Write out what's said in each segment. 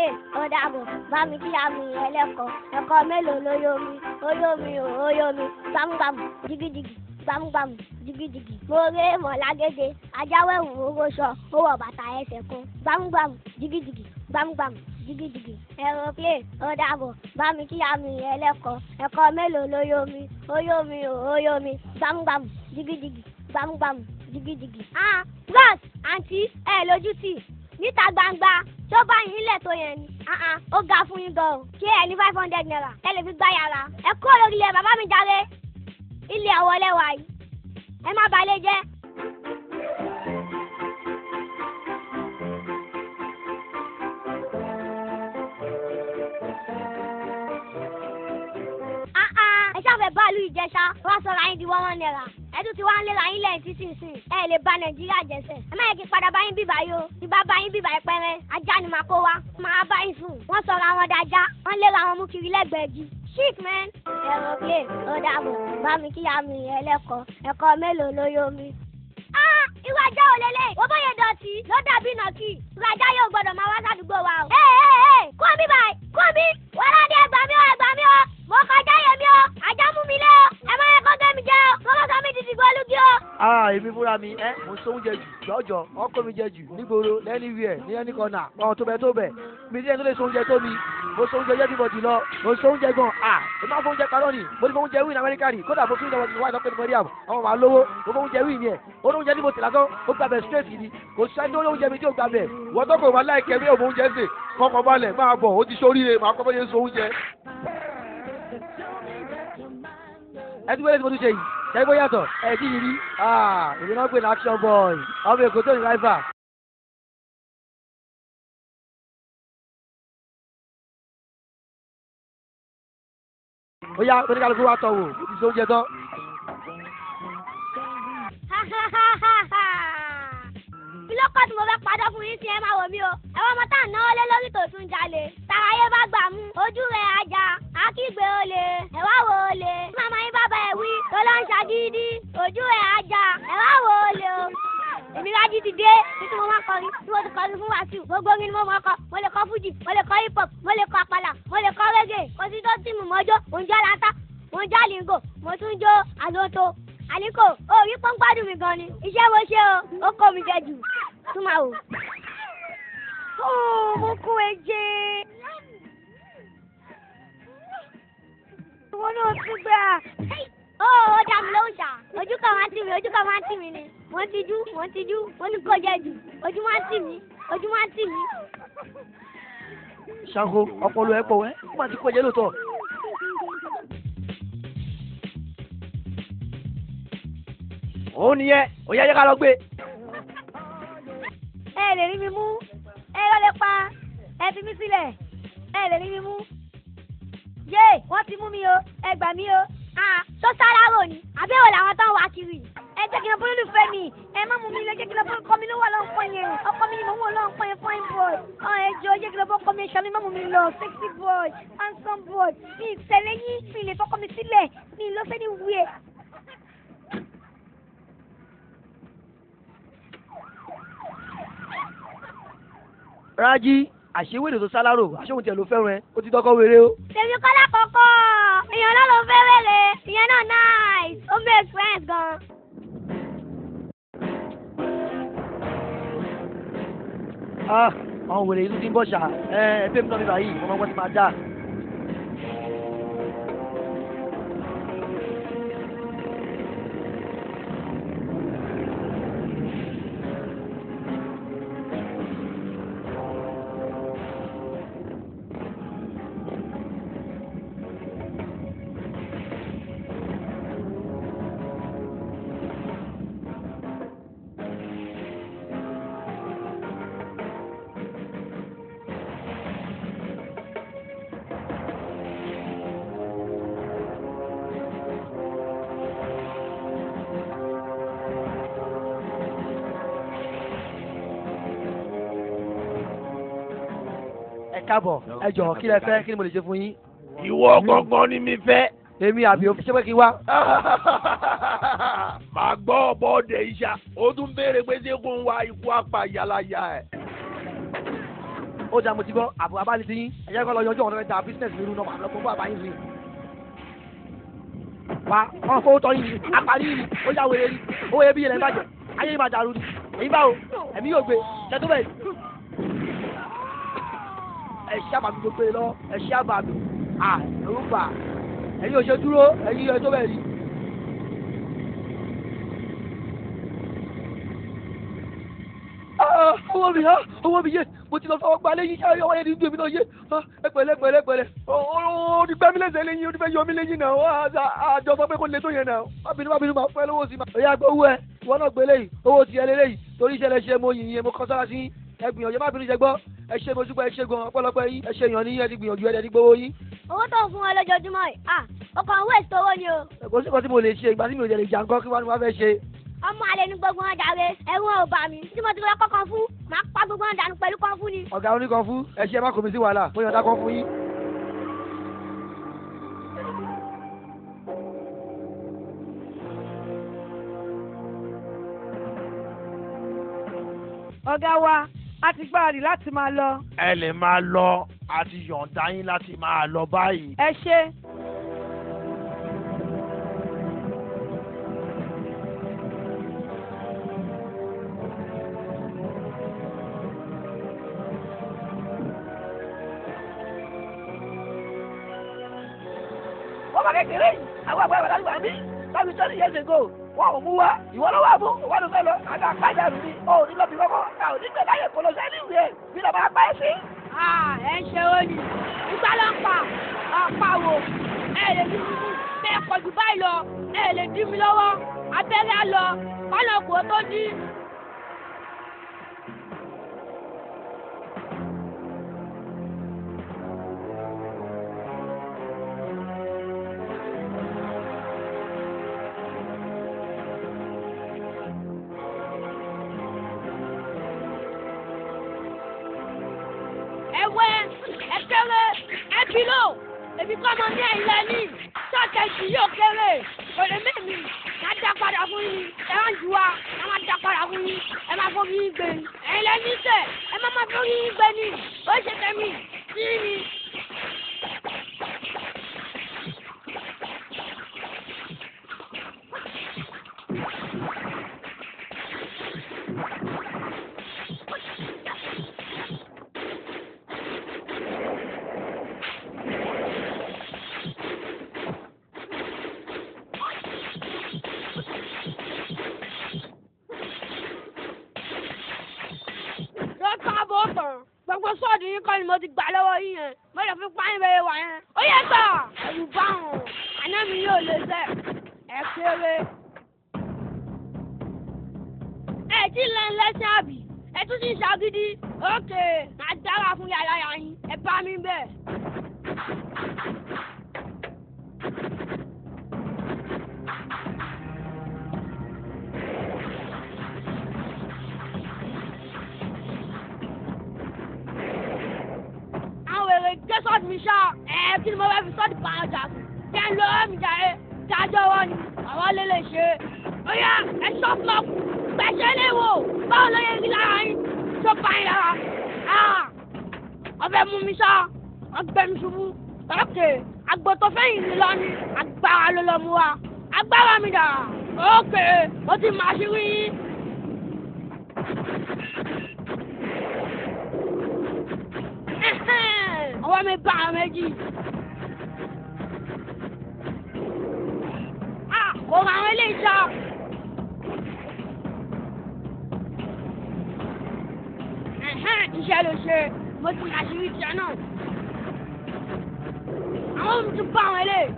Aeroplane ó dàbọ̀, bá mi kí àmì ẹlẹ́kọ̀ọ́. Ẹ̀kọ́ mélòó ló yó mi? Ó yó mi ò, ó yó mi. Gbámúgbámú, jìgìjìgì, gbámúgbámú, jìgìjìgì. Mo ré mọ̀ lágége, ajáwẹ̀wò owó sọ, ó wọ bàtà ẹsẹ̀ kan. Gbámúgbámú, jìgìjìgì, gbámúgbámú, jìgìjìgì. Aeroplane ó dàbọ̀, bá mi kí àmì ẹlẹ́kọ̀ọ́. Ẹ̀kọ́ mélòó ló yó mi? Ó yó mi ò, ó yó mi. Gbámúgbámú, jìgìjìgì, gbámúgbámú, jìgìjìgì. Ah, bros, àǹtí, ẹ lójú tì níta gbangba tó bá yín lẹ̀ tó yẹn ni. Ó ga fún yín gan o. Kí ẹ ní 500 naira ẹ lè fi gbá yàrá. Ẹ kúrò lórí ilẹ̀ bàbá mi jàre. Ilé ọwọ́ lẹ́wà yìí. Ẹ má balẹ̀ jẹ́. Ẹ ṣàfẹ́ báàlú Ìjẹ̀ṣà wá sọ̀rọ̀ ayín di 1 1 naira. Ẹ tún ti wá ń léra yín lẹ́yìn títí sìn. Ẹ lè ba Nàìjíríà jẹ́sẹ̀. Ẹ má yẹ kí n padà bá yín bíbá yìí o. Tí bá bá yín bíbá yìí pẹ́rẹ́, ajá ni màá kó wá. Màá bá yín sùn. Wọ́n sọ̀rọ̀ àwọn dájá. Wọ́n léra àwọn mú kiri lẹ́gbẹ̀ẹ́ igi. Shit, man. Aeroplane ó dàbọ̀, bá mi kí àmì ẹlẹ́kọ̀ọ́. Ẹ̀kọ́ mélòó ló yó mi? Ah, irú ajá ò lélẹ̀. Wọ́n bóyá dọ̀tí ló dàbí nàkì. Irú ajá yóò gbọ́dọ̀ máa wá sádùúgbò wa o. Ee ee ee, kúrò mi báyìí, kúrò mi. Wọ́n ládé, ẹgbàá mi o, ẹgbàá mi o. Mo kọjá yèmí o. Ajá mú mi lé o. Ẹ má yẹ kó gé mi jẹ o. Kó má sọ mí di dìgbòlugi o. Ah, èmi fúnra mi ẹ mo sọ oúnjẹ jù jọjọ, ọkọ mi jẹ jù nígboro, lẹ́niwíẹ̀ ní ẹnì kọ́nà ọ̀hún tó bẹ tó bẹ mi ní ẹni tó lè sọ oúnjẹ tó mi. Mo sọ oúnjẹ jẹ́ bíbọ̀ jù lọ, mo sọ oúnjẹ gan. Ah, èmi máa fọ oúnjẹ parọ́ ni. Mo ti fọ oúnjẹ wí ní Amẹ́ríkà rí. Kódà mo fi oúnjẹ wọ́n wáyé lọ́pẹ́ ní Mọ́ríàm, àwọn máa lówó. Mo fọ oúnjẹ wí ni ẹ̀. Ó ní oúnjẹ tí mo tì lásán, ó gbàbẹ̀ straight ni. Kò sẹ́ni tó ní oúnjẹ mi tí ò gbàbẹ̀. Wọ́n tó kò máa láìkẹ́ bí òun oúnjẹ sè, kọ́kọ́ balẹ̀, máa bọ̀, ó ti ṣoríire, máa kọ́ bóyá ń so oúnjẹ. Ẹ ti wẹ́lẹ́ tí mo tún ṣe yìí, ṣe é yàtọ̀ ẹ tí yìí rí. Ah, èmi náà pè ní action boy, ọmọ Èkó tó ní ráìfà. Ó yá, oníkàlùkù wa tọ̀ wò, ó ti ṣe oúnjẹ tán. Kí ló kọ́ tí mo fẹ́ padà fún yín tí ẹ máa wò mí o? Ẹ̀wọ̀n ọmọ tá à ń náwó lé lórí tó tún jalè. Tàráyé bá gbà mú. Ojú rẹ̀ ajá. Akígbe olè. Ẹ wá wo olè. Màmá yín bàbá ẹ̀ wí. Tó lọ ń ṣàgídí. Ojú rẹ̀ ajá. Ẹ wá wo olè o. Èmi Rájí ti dé. Títí mo máa kọrin. Tí mo ti kọrin fún Wàsíù. Gbogbo orin ni mo máa kọ. Mo lè kọ Fújì. Mo lè kọ hip hop. Mo lè kọ àpàlà. Mo lè kọ reggae. Kò sí tó tì mí mọ́jọ́. Mo ń jó aláta. Mo ń jó àlìngò. Mo tún jó àlótó. Àníkò, ó rí pọ́npádùn mi gan ni. Iṣẹ́ wo ṣe o? Ó kó mi jẹ jù. Tún máa wò. Ó, mo kó ẹ jẹ. Ìwọ náà tún gbà. Ó dá mi lóhùn ṣá. Ojú kan máa ń tì mí, ojú kan máa ń tì mí ni. Mo ń tijú, mo ń tijú, mo ní kó jẹ jù. Ojú máa ń tì mí, ojú máa ń tì mí. Ṣanko, ọpọlọ ẹ pọ̀ wẹ́, ó máa ti kó ẹjẹ lóòótọ́. Òun nìyẹn, ó yá, yẹ ká lọ gbé. Ẹ lè rí mi mú. Ẹ lọ lè pa. Ẹ fi mí sílẹ̀. Ẹ lè rí mi mú. Yé, wọ́n ti mú mi o. Ẹ gbà mí o. Ah, tó sárárò ni. Àbẹ̀wò làwọn tó ń wá kiri yìí? Ẹ jẹ́ kí n lọ bọ́ lólùfẹ́ mi. Ẹ má mú mi lọ, jẹ́ kí n lọ bọ́ ọkọ mi ló wà lọ́nkọ́ yẹn. Ọkọ mi ni mò ń wò lọ́nkọ́ yẹn, fine boy. Ọ̀ ẹ jọ̀ọ́, jẹ́ kí n lọ bọ́ ọkọ mi, ṣàánú, má mú mi lọ. Sexy boy, handsome boy. Mi ì tẹ̀lé yín, mi ì lè fọkọ mi sílẹ̀. Mi ì lọ sẹ́ni wíẹ̀. Rájí, àṣewèrè tó sálárò, àṣehùn tiẹ̀ ló fẹ́ràn ẹ, ó ti dọ́kọ́ wéré o. Tèmi kọ́ lákọ̀ọ́kọ́. Èèyàn náà ló fẹ́ wèrè. Ìyẹn náà nice. Ó make friends gan. Ah, àwọn wèrè yìí tún ti ń bọ̀ ṣá. Ẹ ẹ fẹ́ mi náà mi báyìí, ọmọ wọn ti máa dà. Ẹ káàbọ̀, ẹ jọ̀ọ́, kí lẹ fẹ́? Kí ni mo lè ṣe fún yín? Ìwọ gangan ni mi fẹ́. Èmi àbí o ṣé pé kí n wá? Màá gbọ́ ọ̀bọ̀ ọ̀dẹ̀ ìṣá, ó tún béèrè pé ṣé kò ń wá ikú apá yàlàyà ẹ̀. Ó dá mo ti gbọ́ àbò abáni ti yín. Ẹ jẹ́ kó lọ yanjú ọ̀rọ̀ mẹ́ta business mi rú náà màá lọ fún bàbá yín sí. Wa wọn fowó tọ́ yín ni àparí yín ni ó yà wèrè ni owó ẹbí yẹn lẹ́ bàjẹ́ ayé yìí máa dàrú ni èyí báwo ẹ̀mí yóò gbé ṣètò bẹ́ẹ̀. Ẹ ṣe àbàmì tó gbé lọ ẹ ṣe àbàmì à ẹ̀rù bà ẹ̀yin ò ṣe dúró ẹ̀yin ẹ̀ tó bẹ́ẹ̀ ni. Owó mi owó mi yé mo ti lọ fọwọ́ gba lẹ́yìn ṣáà ọwọ́ yẹn ní dùn mí náà yé ẹ pẹ̀lẹ́ pẹ̀lẹ́ pẹ̀lẹ́. Ó ti gbẹ́ mi lẹ́sẹ̀ lẹ́yìn ó ti fẹ́ yọ mí lẹ́yìn náà àjọ sọ pé kó le tó yẹn náà. Má bínú má bínú máa fẹ́ lówó sí ma. Òyà gbọ́ owó ẹ ìwọ náà gbé léyìí owó tiẹ̀ léléyìí torí iṣẹ́ lẹ ṣe mo yìn yín mo kọ́ sára sí ẹ gbìyànjú má bínú ṣe gbọ́ ẹ ṣe mo dúpẹ́ ẹ ṣe gan ọpẹ́lọpẹ́ yín ẹ ṣe yàn ní ẹ ti gbìyànjú ẹ ti gbowó yín. Owó tó ń fún wọn lójoojúmọ́ yìí ah ọkàn waste owó ni o. Kò sí nǹkan tí mo lè ṣe ìgbà tí mi ò lè jà nǹkan kí wọ́n ní wọ́n fẹ́ ṣe. Ọmọ àlè ni gbogbo wọn jàre ẹ̀wọ̀n ò bà mí tí mo ti lọ kọ́kàn fún màá pa gbogbo wọn dànù pẹ̀lú kan fún ni. Ọ̀gá oníkan fún ẹ ṣe má kò mí sí wàhálà mo yànda kan fún yín. Ọ̀gá wa a ti gbáradì láti máa lọ. Ẹ lè máa lọ a ti yọ̀ǹda yín láti máa lọ báyìí. Ẹ ṣé. Wọ́n bá kékeré yìí àwọn àgbà ìwà láti bí láti 20 years ago wọn ò mú wa ìwọ ló wà fún ìwọ ló fẹ́ lọ àti àpájà mi ni ó ní lọ́bì kọ́kọ́ a ò ní gbẹ láyè kó lọ sẹ́ni ìwé bí lọ́ba apá ẹ̀ sí. Ẹ ń ṣe ó ní ìgbà ló ń pa ọ̀pá wo ẹ lè dí mi mú bẹ́ẹ̀ pọ̀ jù báyìí lọ ẹ lè dí mi lọ́wọ́ abẹ́rẹ́ á lọ kọ́nà kò tó dí. Ẹwẹ́ ẹkẹrẹ ẹbílò èmi kọ́ mọ ní ẹ̀yìn lẹ́ní sọ́ọ̀kẹ́sì yóò kéré òde mẹ́mi máa dá padà fún yín ẹ máa jù wá ẹ máa dá padà fún yín ẹ máa fọ́ yín gbé ẹ̀yìn lẹ́ní sẹ̀ ẹ má máa fọ́ yín gbé ní ó ṣe tẹ̀mí sí mi. Gbogbo sọ́ọ̀dù yín kọ́ ni mo ti gbà lọ́wọ́ yín yẹn mo lè fi pa yín bẹ́ẹ̀ wà yẹn. Ó yẹ gbà ẹ̀rù bá wọn àná mi yóò lè sẹ́ ẹ̀ kéré. Ẹ ti lẹ́nu lẹ́sìn àbí ẹ tún ti ń ṣàgídí ókè máa dára fún yàrá yàrá yín ẹ bá mi bẹ́ẹ̀. Gbé sọ́ọ̀dù mi ṣá ẹ̀ kí ni mo fẹ́ fi sọ́ọ̀dù bá ọjà fún jẹ́ ń lo ọ̀rọ̀ mi jàre dájọ́ wọn ni àwọn lè lè ṣe é ó yá ẹ ṣọ́ fúlọ́ọ̀kù gbẹ̀ṣẹ́ lè wò báwo ló yẹ kí lára yín tó bá yín lára ọbẹ̀ mú mi ṣá ọgbẹ́ mi ṣubú ókè àgbọ̀tọ̀ fẹ́yìn mi lọ ni agbára ló lọ mú wa agbára mi dà ókè ó ti máa ṣe rí yín. Ọwọ́ mi bá àwọn méjì. Kò ràn àwọn eléyìí sá. Iṣẹ́ ló ṣe mo ti àṣírí tiẹ̀ náà. Àwọn mi tún bá àwọn eléyìí.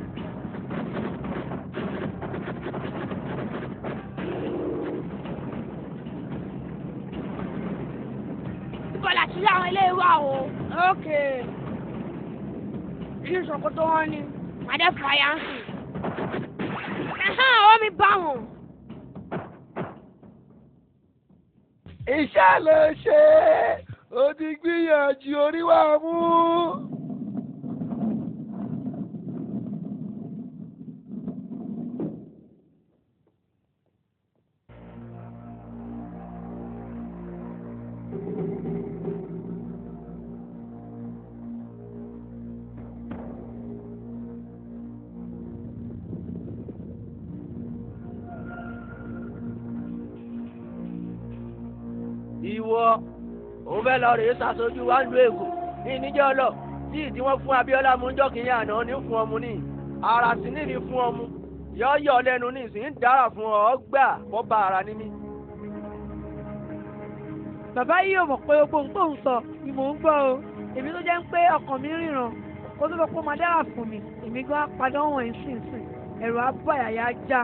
Bọ́lá sí àwọn eléyìí wà o. Okay. Inú ṣòkòtò wọn ni màdé fàyàǹsì. Ọwọ́ mi bá wọn. Iṣẹ́ ló ṣe ó ti gbìyànjú orí wa mú. Ìwọ ò fẹ́ lọ rèé ṣàṣojú wa ń lu Èkó ní ìníjọ́ lọ tí ìdí wọn fún Abíọ́lá mú jọ́ kìíní àná ní fún ọmú ní ara sì ní ní fún ọmú yọ́yọ́ lẹ́nu ní ìsìn ń dára fún ọ gbà bọ́ bá ara ní mí. Bàbá yìí ò mọ̀ pé gbogbo ohun tó ń sọ ni mò ń gbọ́ o. Èmi tó jẹ́ ń pé ọkàn mi ríran kó tó sọ pé ó máa dára fún mi, èmi gan á padà wọ̀n ẹ̀ sínsìn, ẹ̀rù á bà yàyà já.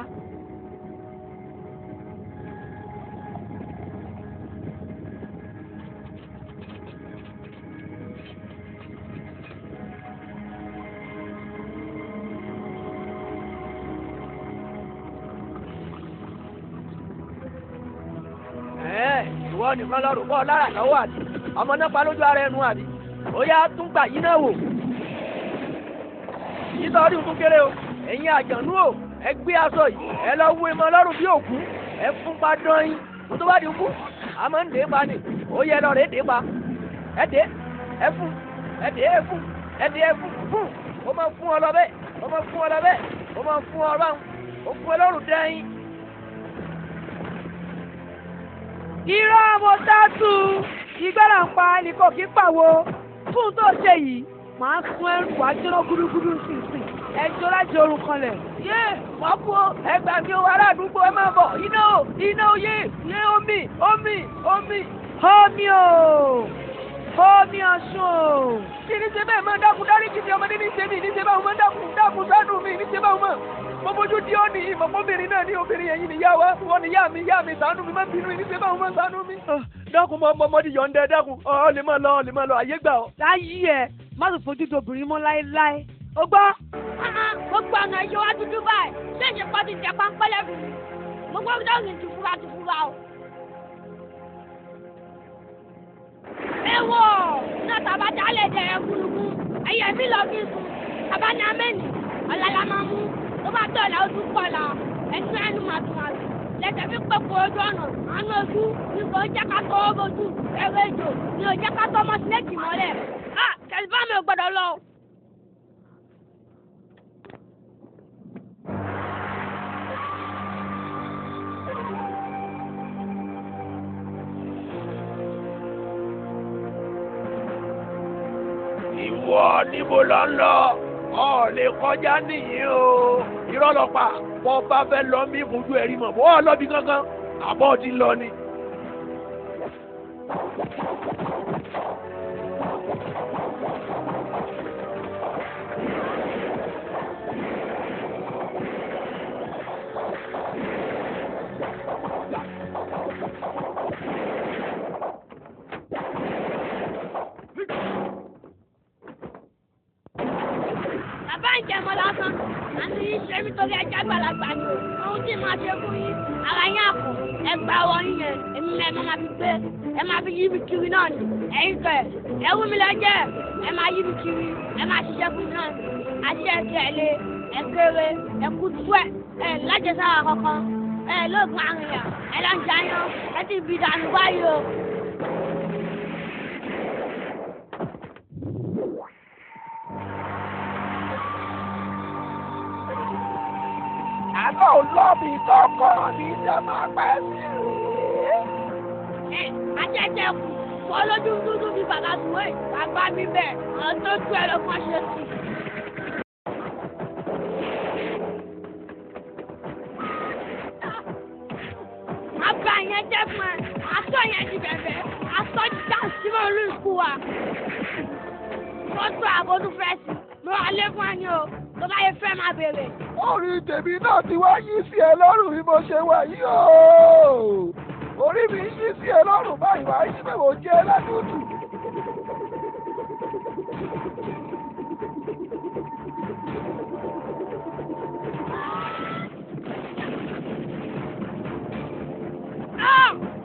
Ìwọ nìkan lọ rò pọ̀ lára lọ́wọ́ àbí ọmọ náà pa lójú ara ẹnu àbí ó yá tún gbà yín náà wò. Nítorí tún kéré o, ẹ̀yin àjànú o, ẹ gbé aṣọ yìí, ẹ lọ wé mọ lọ́rùn bí òkú, ẹ fún pa dán yín, kó tó bá di kú, a máa ń dé pa ni, ó yẹ lọ rèé dé pa, ẹ dé, ẹ fún, ẹ dé, ẹ fún, ẹ dé, ẹ fún, fún, ó máa fún ọ lọ bẹ́ẹ̀, ó máa fún ọ lọ bẹ́ẹ̀, ó máa fún ọ báwọn, ó fún ẹ lọ́rùn dán yín. Irọ́ mo dátú ìgbára ń pa ẹnìkan kì í pàwo fún tó ṣe yìí màá sun ẹrù wá jóná gúdúgúdú sínsìn ẹjọ́ láti orun kanlẹ̀. Yé wọ́n kú o, ẹ gbà mí o, ará àdúgbò ẹ máa bọ̀, iná o, iná o, yé yé omi omi omi. Omi o, omi Ọ̀ṣun o. Kí ni ṣe bẹ́ẹ̀ máa dákun dáríjì mi, ọmọdé ní ṣe mí, ní ṣe báwọn máa dákun dákun ṣàánú mi, ní ṣe báwọn mọ̀. Mo fojú di ọ́ ní ìmọ̀pọ̀bìnrin náà ní obìnrin ẹ̀yìn níyá wa, wọ́n ní yá mi, yá mi ṣàánú mi, má bínú, ní ṣe báwọn máa ṣàánú mi. Dákun mọ ọmọdé yọ̀ǹda dákun, ọ lè máa lọ, ọ lè máa lọ, àyè gbà ọ. Láyé ẹ, má tún fojú di obìnrin mọ́ láéláé. O gbọ́? Gbogbo ọ̀nà yóò wá dúdú báyìí, ṣé ìṣèpá ti jẹ páńpẹ́lẹ́ fún mi? Mo gbọ́dọ̀ rìn tìfura tìfura o. Ewọ náà tàbá dálẹ̀ dẹ̀rẹ̀ gúnugún, ẹyẹ mi lọ fi sùn, tàbá ní amẹ́nì, ọ̀la la máa mú, tó bá dọ̀la ojú kọ̀la, ẹnu ẹnu màdùmàdù, lẹ́sẹ̀ fi pẹ̀kọ̀ ojú ọ̀nà, àánú ojú, ní kò jẹ́ ká tọwọ́ bojú, ẹ̀rọ ejò, ní ò jẹ́ ká tọ́ ọmọ sílẹ̀kì mọ́lẹ̀. Kẹ̀lifá mi ò gbọ́dọ̀ lọ. Ìwọ níbo lọ ń lọ? Ọ lè kọjá nìyí o. Irọ́ lọ pa, bọ́ bá fẹ́ lọ mí fojú ẹ̀rí mọ̀, bọ́ ọ lọ́bi kankan, àbọ̀ ti lọ ni. Bàbá ìjẹmọ lásán, àti yín ṣe mí torí ẹja àgbàlagbà ni o. Ohun tí màá ṣe fún yín, ara yín àpò, ẹ gba ọwọ́ yín yẹn, èmi lẹ máa fi gbé, ẹ máa fi yí mi kiri náà ni. Ẹ̀yin kẹ̀, ẹ wú mi lọ́jẹ́, ẹ máa yí mi kiri, ẹ máa ṣiṣẹ́ fún mi náà ni. Àṣẹ ẹ̀kẹ́ lé, ẹ kéré, ẹ kú tú ẹ, ẹ lájẹsára kankan, ẹ lóògùn àrìnyàn, ẹ lọ ń jayán, ẹ ti bì dànù báyìí o. Àná lọ́bì kọ̀ọ̀kan ní ṣe máa pẹ́ sí rèé. Àjẹjẹ kù, wọ́n lójú dúdú bíi bàbá Sùwé, bàbá mi bẹ̀, àwọn tó tú ẹ lọ fún aṣọ sí. Àgbà yẹn jẹ́ fún ẹ, aṣọ yẹn di bẹ̀bẹ̀, aṣọ jíjà sí mọ́ olú ìkú wa. Wọ́n tó àbójú fẹ́ sí, mo wà lé fún ẹ ní o, tó bá yẹ fẹ́ máa béèrè. Orí tèmi náà ti wá yí sí ẹ lọ́rùn bí mo ṣe wà yìí o. Orí mi yí sí ẹ lọ́rùn báyìí wá yí pé mo jẹ́ ládùúdù.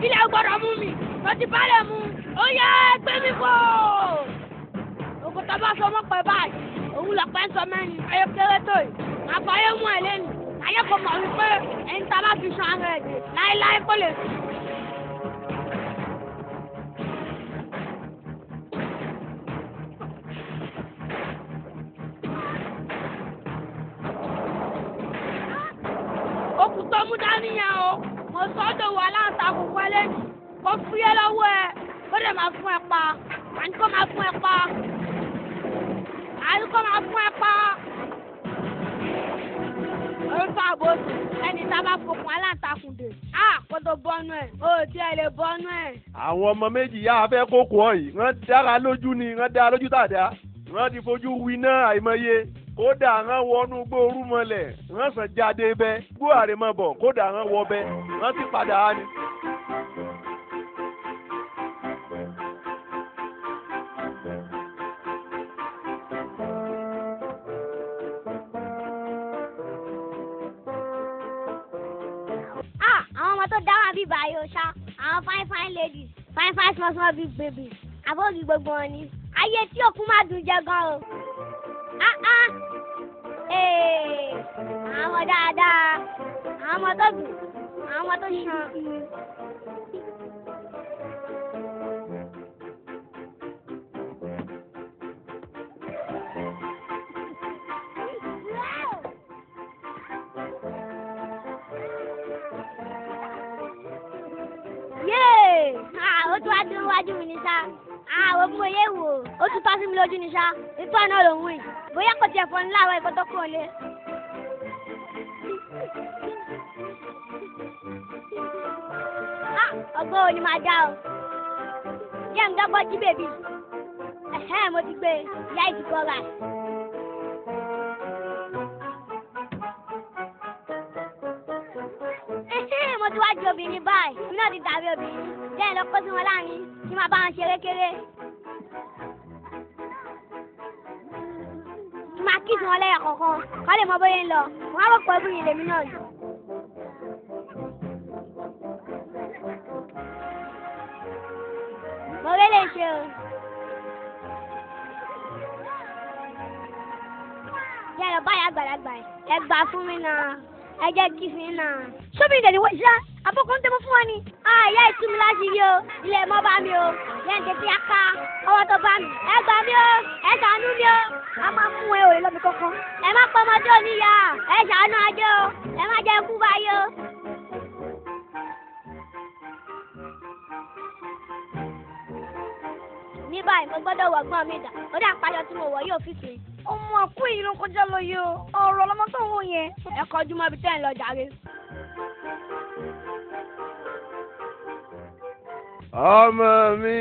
Ilé gbọ́dọ̀ mú mi, mo ti bálẹ̀ mu, ó yẹ gbé mi fò. Òkúta bá sọ mọ́ pẹ́ báyìí, òun lọ̀pẹ́ ń sọ mẹ́rin, ayé kéré tó yìí. Àfàyè mú ẹ lẹ́nu, ayé kò mọ̀ wípé ẹni tá a bá fi san ara ẹ̀ dè láéláé kó lè sùn. Okùn tó mú dání yẹn o, mo sọ ọ́ dòwò aláǹtakùn pẹ́ lẹ́nu. Kó fúyẹ́ lọ́wọ́ ẹ, kó dẹ̀ máa fún ẹ pa. Àní kó máa fún ẹ pa. Àní kó máa fún ẹ pa. Orúkọ àbòsí ẹni tá a bá fokùn aláǹtakùn dè. Á kó tó bọ́nú ẹ̀, o ò tiẹ̀ lè bọ́nú ẹ̀. Àwọn ọmọ méjì yá a fẹ́ kókó ọ yìí, wọ́n dára lójú ni, wọ́n dára lójú tàdá. Wọ́n ti fojú winá àìmọye. Kódà wọ́n wọnú gbóòrú mọ́lẹ̀, wọ́n sàn jáde bẹ́. Gbó àrèmabọ̀, kódà wọ́n wọ bẹ́, wọ́n ti padà á ni. Ah, àwọn ọmọ tó dá wà bí báyìí o ṣá. Àwọn fine fine ladies, fine fine small small big babies. Àbógi gbogbo wọn ni. Ayé tí òkú má dùn jẹ gan o. Ah ah. Ee, àwọn ọmọ dáadáa, àwọn ọmọ tó dùn, àwọn ọmọ tó ṣan. Yéè! Ah, ó tún wá dúró wájú mi ní sá. Ah, ó mú oyé wò. Ó tún tọ́ sí mi lójú ní sá. Ìtọ́ náà ló ń wí. Bóyá kò tiẹ̀ fọ́n láàárọ̀ ẹ̀kọ́ tó kúrò lé. Ah, ọgbọ́n wo ni màá dá o? Jẹ́ ń dọ́gbọ́n jí bèbí. Ẹ̀hẹ́n, mo ti gbé e. Ìyá ìdìbò rà. Ẹ̀hẹ́n, mo ti wá di obìnrin báyìí. Èmi náà ti dàbí obìnrin. Jẹ́ ẹ lọ kó sí wọn láàrin kí n máa bá wọn ṣeré kéré. Kí n máa kí sí wọn lẹ́yọ̀ kọ̀ọ̀kan kọ́ lè mọ bóyá ń lọ. Wọ́n á rò pé obìnrin lèmi náà ni. Mo rí lè ṣe o. Jẹ́ ẹ lọ báyà àgbàlagbà yìí. Ẹ gbà fún mi náà. Ẹ jẹ́ kí sí náà. Sóbì ìdẹ̀ ni wọ́n ṣá, àbọ̀kọ́ ń tẹ́mọ́ fún wa ni. Ah, ìyá ìtú mi láti rí o. Ilé mọ́ bá mi o. Yẹn ń tètè ká ọwọ́ tó bá mi. Ẹ gbà mí o. Ẹ ṣàánú mi o. A máa mú ẹ òye lọ́mi kankan. Ẹ má pọ́ ọmọdé oníyà. Ẹ ṣàánú ajé o. Ẹ má jẹ́ kú báyìí o. Ní báyìí, mo gbọ́dọ̀ wọ̀ gbọ́n mi dà. Ó dà pàṣọ tí mo wọ̀ yóò fi sí. Ọmọ àkú yìí ló ń kọjá lọ yìí o. Ọ̀rọ̀ lọmọ tó ń wò yẹn. Ẹ kọjú mọ́ ibi tẹ́ ń lọ jàre. Ọmọ mi,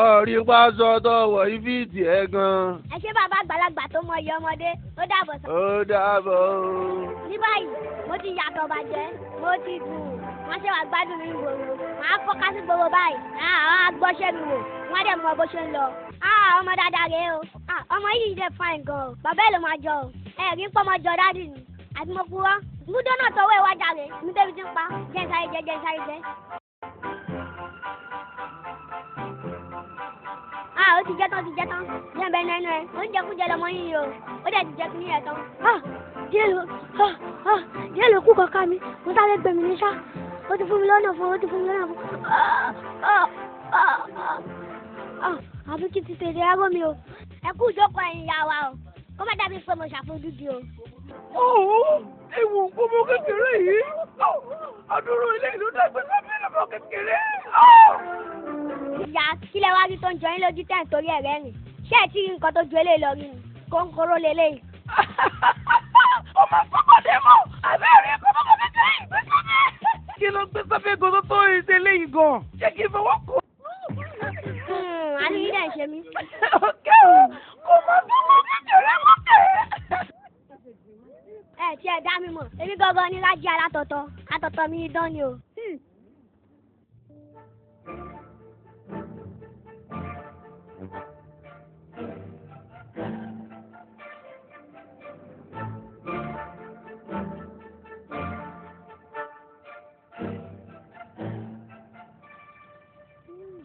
ọ̀rí pásọ tọwọ́ ìfìtì ẹ̀ gan. Ẹ ṣé bàbá àgbàlagbà tó mọ iye ọmọdé. Ó dàbọ̀ sọ. Ó dàbọ̀ o. Ní báyìí, mo ti yàtọ̀ bàjẹ́, mo ti dùn, wọ́n ṣe wà gbádùn mi gbòòrò. Màá fọ́ká sí gbogbo báyìí. Àwọn agbọ́ṣẹ́ mi wò, wọ́n á dẹ̀ mọ bó ṣe ń lọ. Ah, ọmọ dáadáa rèé o. Ah, ọmọ yìí dẹ̀ fine gan o. Bàbá ẹ̀ ló máa jọ o. Ẹ rí pọ́ máa jọ dádì ni. Àti mo purọ́. Múdó náà tọwọ́ ẹ̀ wá jàre. Mi débi tí ń pa. Jẹ́ ń sáré jẹ, jẹ́ ń sáré jẹ. Ah, ó ti jẹ tán, ó ti jẹ tán. Jẹ́ ń bẹ nínú ẹ. Oúnjẹ kújẹ lọmọ yín o. Ó dẹ̀ ti jẹ kí ní ẹ̀ tán. Ah, díẹ̀ ló ah ah díẹ̀ ló kú kankan mi. Mo sáré gbẹ̀mí ní ṣá. Ó ti fún mi lọ́nà fún, ó ti fún mi lọ́nà fún. Ah ah ah ah àbí kí ti tètè aró mi o. Ẹ kú ìjókòó ẹ̀yin ìyá wa o. Kó má dàbí pé mo ṣàfojúdi o. Òhun ewu gbogbo kékeré yìí. Adúrú ilé ìlú dàgbé sábẹ́ lọ́mọ kékeré. Ìyá kí lẹ wá rí tó ń jọ yín lójú tẹ̀ ń torí ẹ̀rẹ́ rìn. Ṣé ẹ ti rí nǹkan tó ju eléyìí lọ rí ni? Kónkóró leléyìí. Ọmọ sọ́kọ̀dé mọ̀, àbẹ́rẹ́ kọ́mọ kékeré yìí gbé sábẹ́. Kí ló gbé sábẹ́ gan tó tó ìṣe léyìí gan? Ṣé kí n fọwọ́ kó? Àánú yín dẹ̀ ń ṣe mí. Ọ̀kẹ́ o, kò mọ sọ́kọ̀ kékeré mọ́kẹ́. Ẹ tí ẹ dá mi mọ̀, èmi gangan ni Lájí alátọ̀tọ̀, atọ̀tọ̀ mi idán ni o.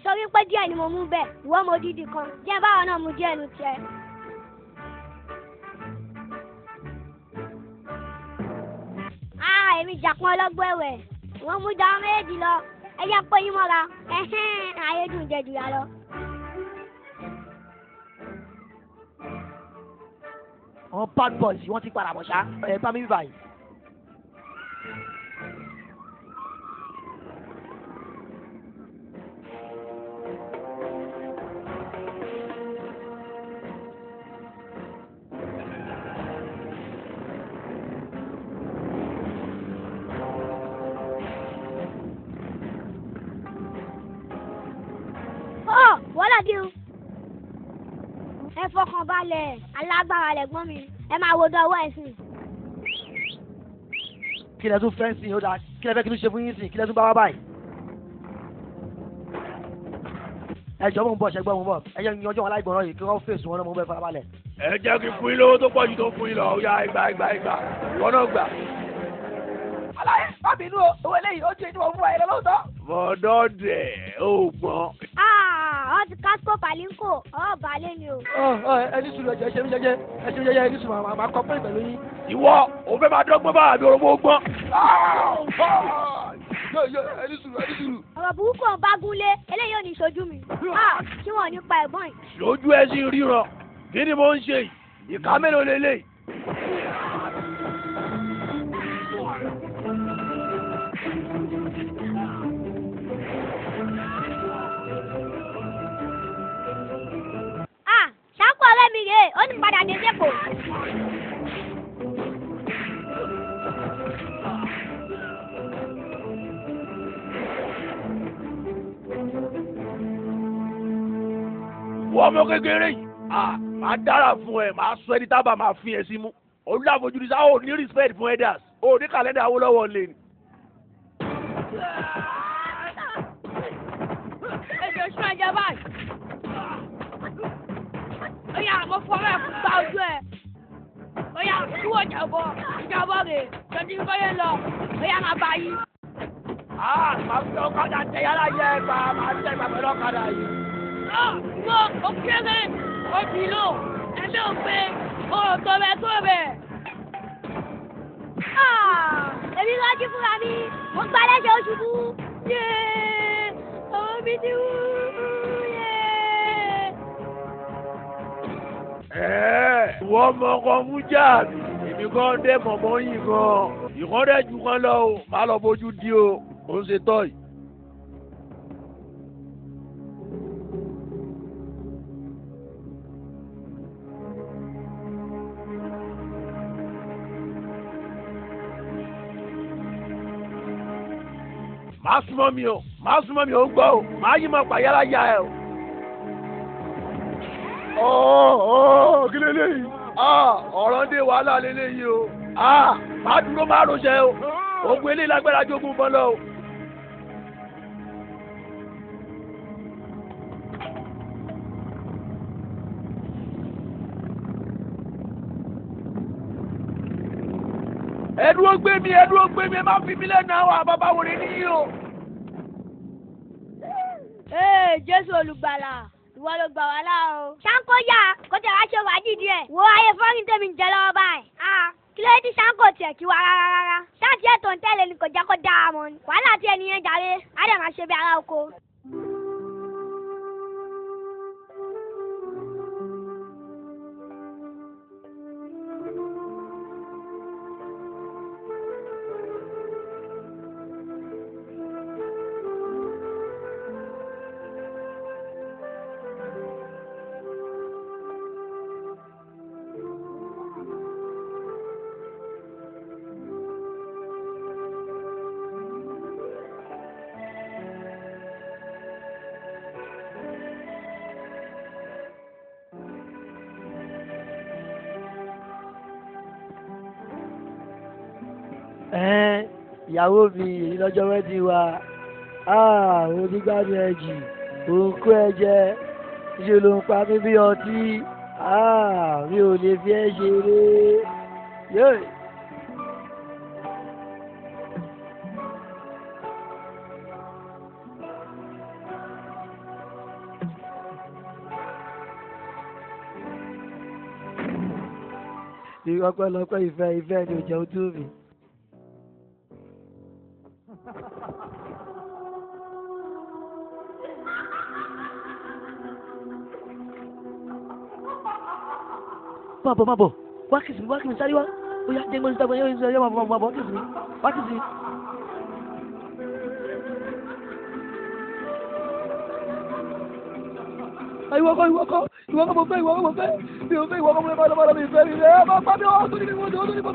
Sọ wípé díẹ̀ ni mo mú bẹ́ẹ̀, ìwọ mo dídì kan, jẹ́ báwọn náà mú díẹ̀ nu tiẹ̀. Ah, èmi jàpọ̀ ọlọ́gbọ́n ẹ̀wẹ̀. Wọ́n mú jọ méjì lọ. Ẹ jẹ́ pé yín mọ́ra. Ẹ̀hẹ́n, ayé dùn jẹ jù yà lọ. Àwọn bad boys wọ́n ti padà bọ̀ ṣá. Ẹ bá mi bí báyìí. dé o. Ẹ fọkàn balẹ̀, alágbára lẹ̀gbọ́n mi. Ẹ máa wo dọwọ́ ẹ̀ sìn. Kí lẹ tún fẹ́ sìn? Ó dáa, kí lẹ fẹ́ kí ló ṣe fún yín sìn? Kí lẹ tún bá wá báyìí? Ẹ jọ̀ọ́, mò ń bọ̀, ṣẹgbọ́n, mò ń bọ̀. Ẹ jẹ́ yanjú àwọn aláìgbọràn yìí kí wọ́n fèsì wọn náà, mò ń bẹ farabalẹ̀. Ẹ jẹ́ kí n fún yín lówó tó pọ̀ ju tó ń fún yín lọ. Ó yá, ìgbà ìgbà ìgbà, ìwọ náà gbà. Aláyé, má bínú o, owó eléyìí ó ju èyí tí mo fún wa yẹn lọ lóòótọ́. Bọ̀dọ̀dẹ̀ ò gbọ́n. Ọ ti kásíkò pàlínkò, ọ̀ balẹ̀ ni o. Ọ ẹ ní sùúrù, ẹ ṣe mí jẹ́jẹ́, ẹ ṣe mí jẹ́jẹ́, ẹ ní sùúrù, màá kọ́ pé pẹ̀lú yín. Ìwọ ò fẹ́ máa dọ́gbọ́n bá àbí orogbo gbọ́n. Ẹ ní sùúrù, ẹ ní sùúrù. Ọ̀rọ̀ burúkú ọ̀ bá gúnlé, eléyìí ò ní ṣojú mi. Kí wọ́n nípa ẹ̀gbọ́n yìí. Lójú ẹ sì ríran, kí ni mo ń ṣe yìí? Ìka mélòó lélẹ́yìí? Ṣáńkó ọ̀rẹ́ mi rèé, ó ní padà dé sẹ́kọ̀ọ́. Wọ́n ọmọ kékeré yìí, máa dára fún ẹ, máa sọ ẹni tábà máa fi ẹ sí mú. Olùdáfojúdi sá ò ní respect fún elders, ò ní kàlẹ́ndà Awólọ́wọ̀ lè ní. Èdè oṣù ẹ̀jẹ̀ báyìí. Ó yá, mo fọwọ́ ẹ̀ gba ojú ẹ̀. Ó yá, kúrò ìjàbọ̀, ìjàbọ̀ rè, tọ́jú bóyá lọ, ó yá máa bá yí. Màá fi ọ̀kadà tẹ yàrá yẹ ẹ gbà, màá tẹ ìgbà pẹ̀lú ọ̀kadà yìí. Wo ó kéré, ó dì lò, ẹ̀mí ò pé, ó tó bẹ tó bẹ. Èmi lọ́jú fúnra mi, mo gba lẹ́sẹ̀ oṣù kú. Yéé, ọmọ mi ti wú. Yéé. Ìwọ ọmọ ọkọ fún jáàmì, èmi kan dé mọ̀mọ́ yìí gan. Ìkan dẹ̀ ju kan lọ o, má lọ bójú di o, ò ń ṣe tọ́ yìí. Má súnmọ́ mi o, má súnmọ́ mi o, ń gbọ́ o, má yí mọ́ pàyàrá ya ẹ o. Ọ̀ kí leléyìí? Ọ̀rọ̀ dé, wàhálà leléyìí o. Má dúró, má rọṣẹ́ o. Ogun eléyìí lágbára jogún bọ́ lọ o. Ẹ dúró gbé mi, ẹ dúró gbé mi, ẹ má fi mí lẹ́nu àwọn àbábá wòlé níyì o. Ee, Jésù olùgbàlà, ìwọ ló gbà wá là o. Ṣáńkó yá, kó tẹ̀ wá ṣe wájú díẹ̀. Wo ayé fọ́nrín tèmi ń jẹ lọ́wọ́ báyìí. Kí ló dé tí Ṣáńkó tiẹ̀ kí wa rárá rárá? Ṣáàtì ẹ̀ tó ń tẹ̀lé ni kò jẹ́ kó dáa mọ́ ni. Wàhálà tí ẹni yẹn jàre, á dẹ̀ máa ṣe bí ará oko. Ẹ̀ẹ́n, ìyàwó mi, èyí lọ́jọ́ wedding wa. Mo ti gbádùn ẹ jù, òun kó ẹ jẹ, ṣe ló ń pa mí bí ọtí. Mi ò lè fi ẹ́ ṣeré. Yóò. Ọpẹ́lọpẹ́ ìfẹ́, ìfẹ́ ni ò jẹ́ ojú mi. Má bọ̀, má bọ̀, wá kìsì mi, wá kìsì mi, sáré wá. Ó yá, jẹ́ gbọ́dọ̀ yóò yóò, má bọ̀, má bọ̀, wá kìsì mi, wá kìsì mi. Ìwọ kọ́, ìwọ kọ́, ìwọ kọ́ mo fẹ́, ìwọ kọ́ mo fẹ́, mi ò fẹ́, ìwọ kọ́ mo fẹ́, má lọ, má lọ, mi fẹ́, mi fẹ́, ẹ má pa mí, ọ́ tó ní mi, ó tó ní mi.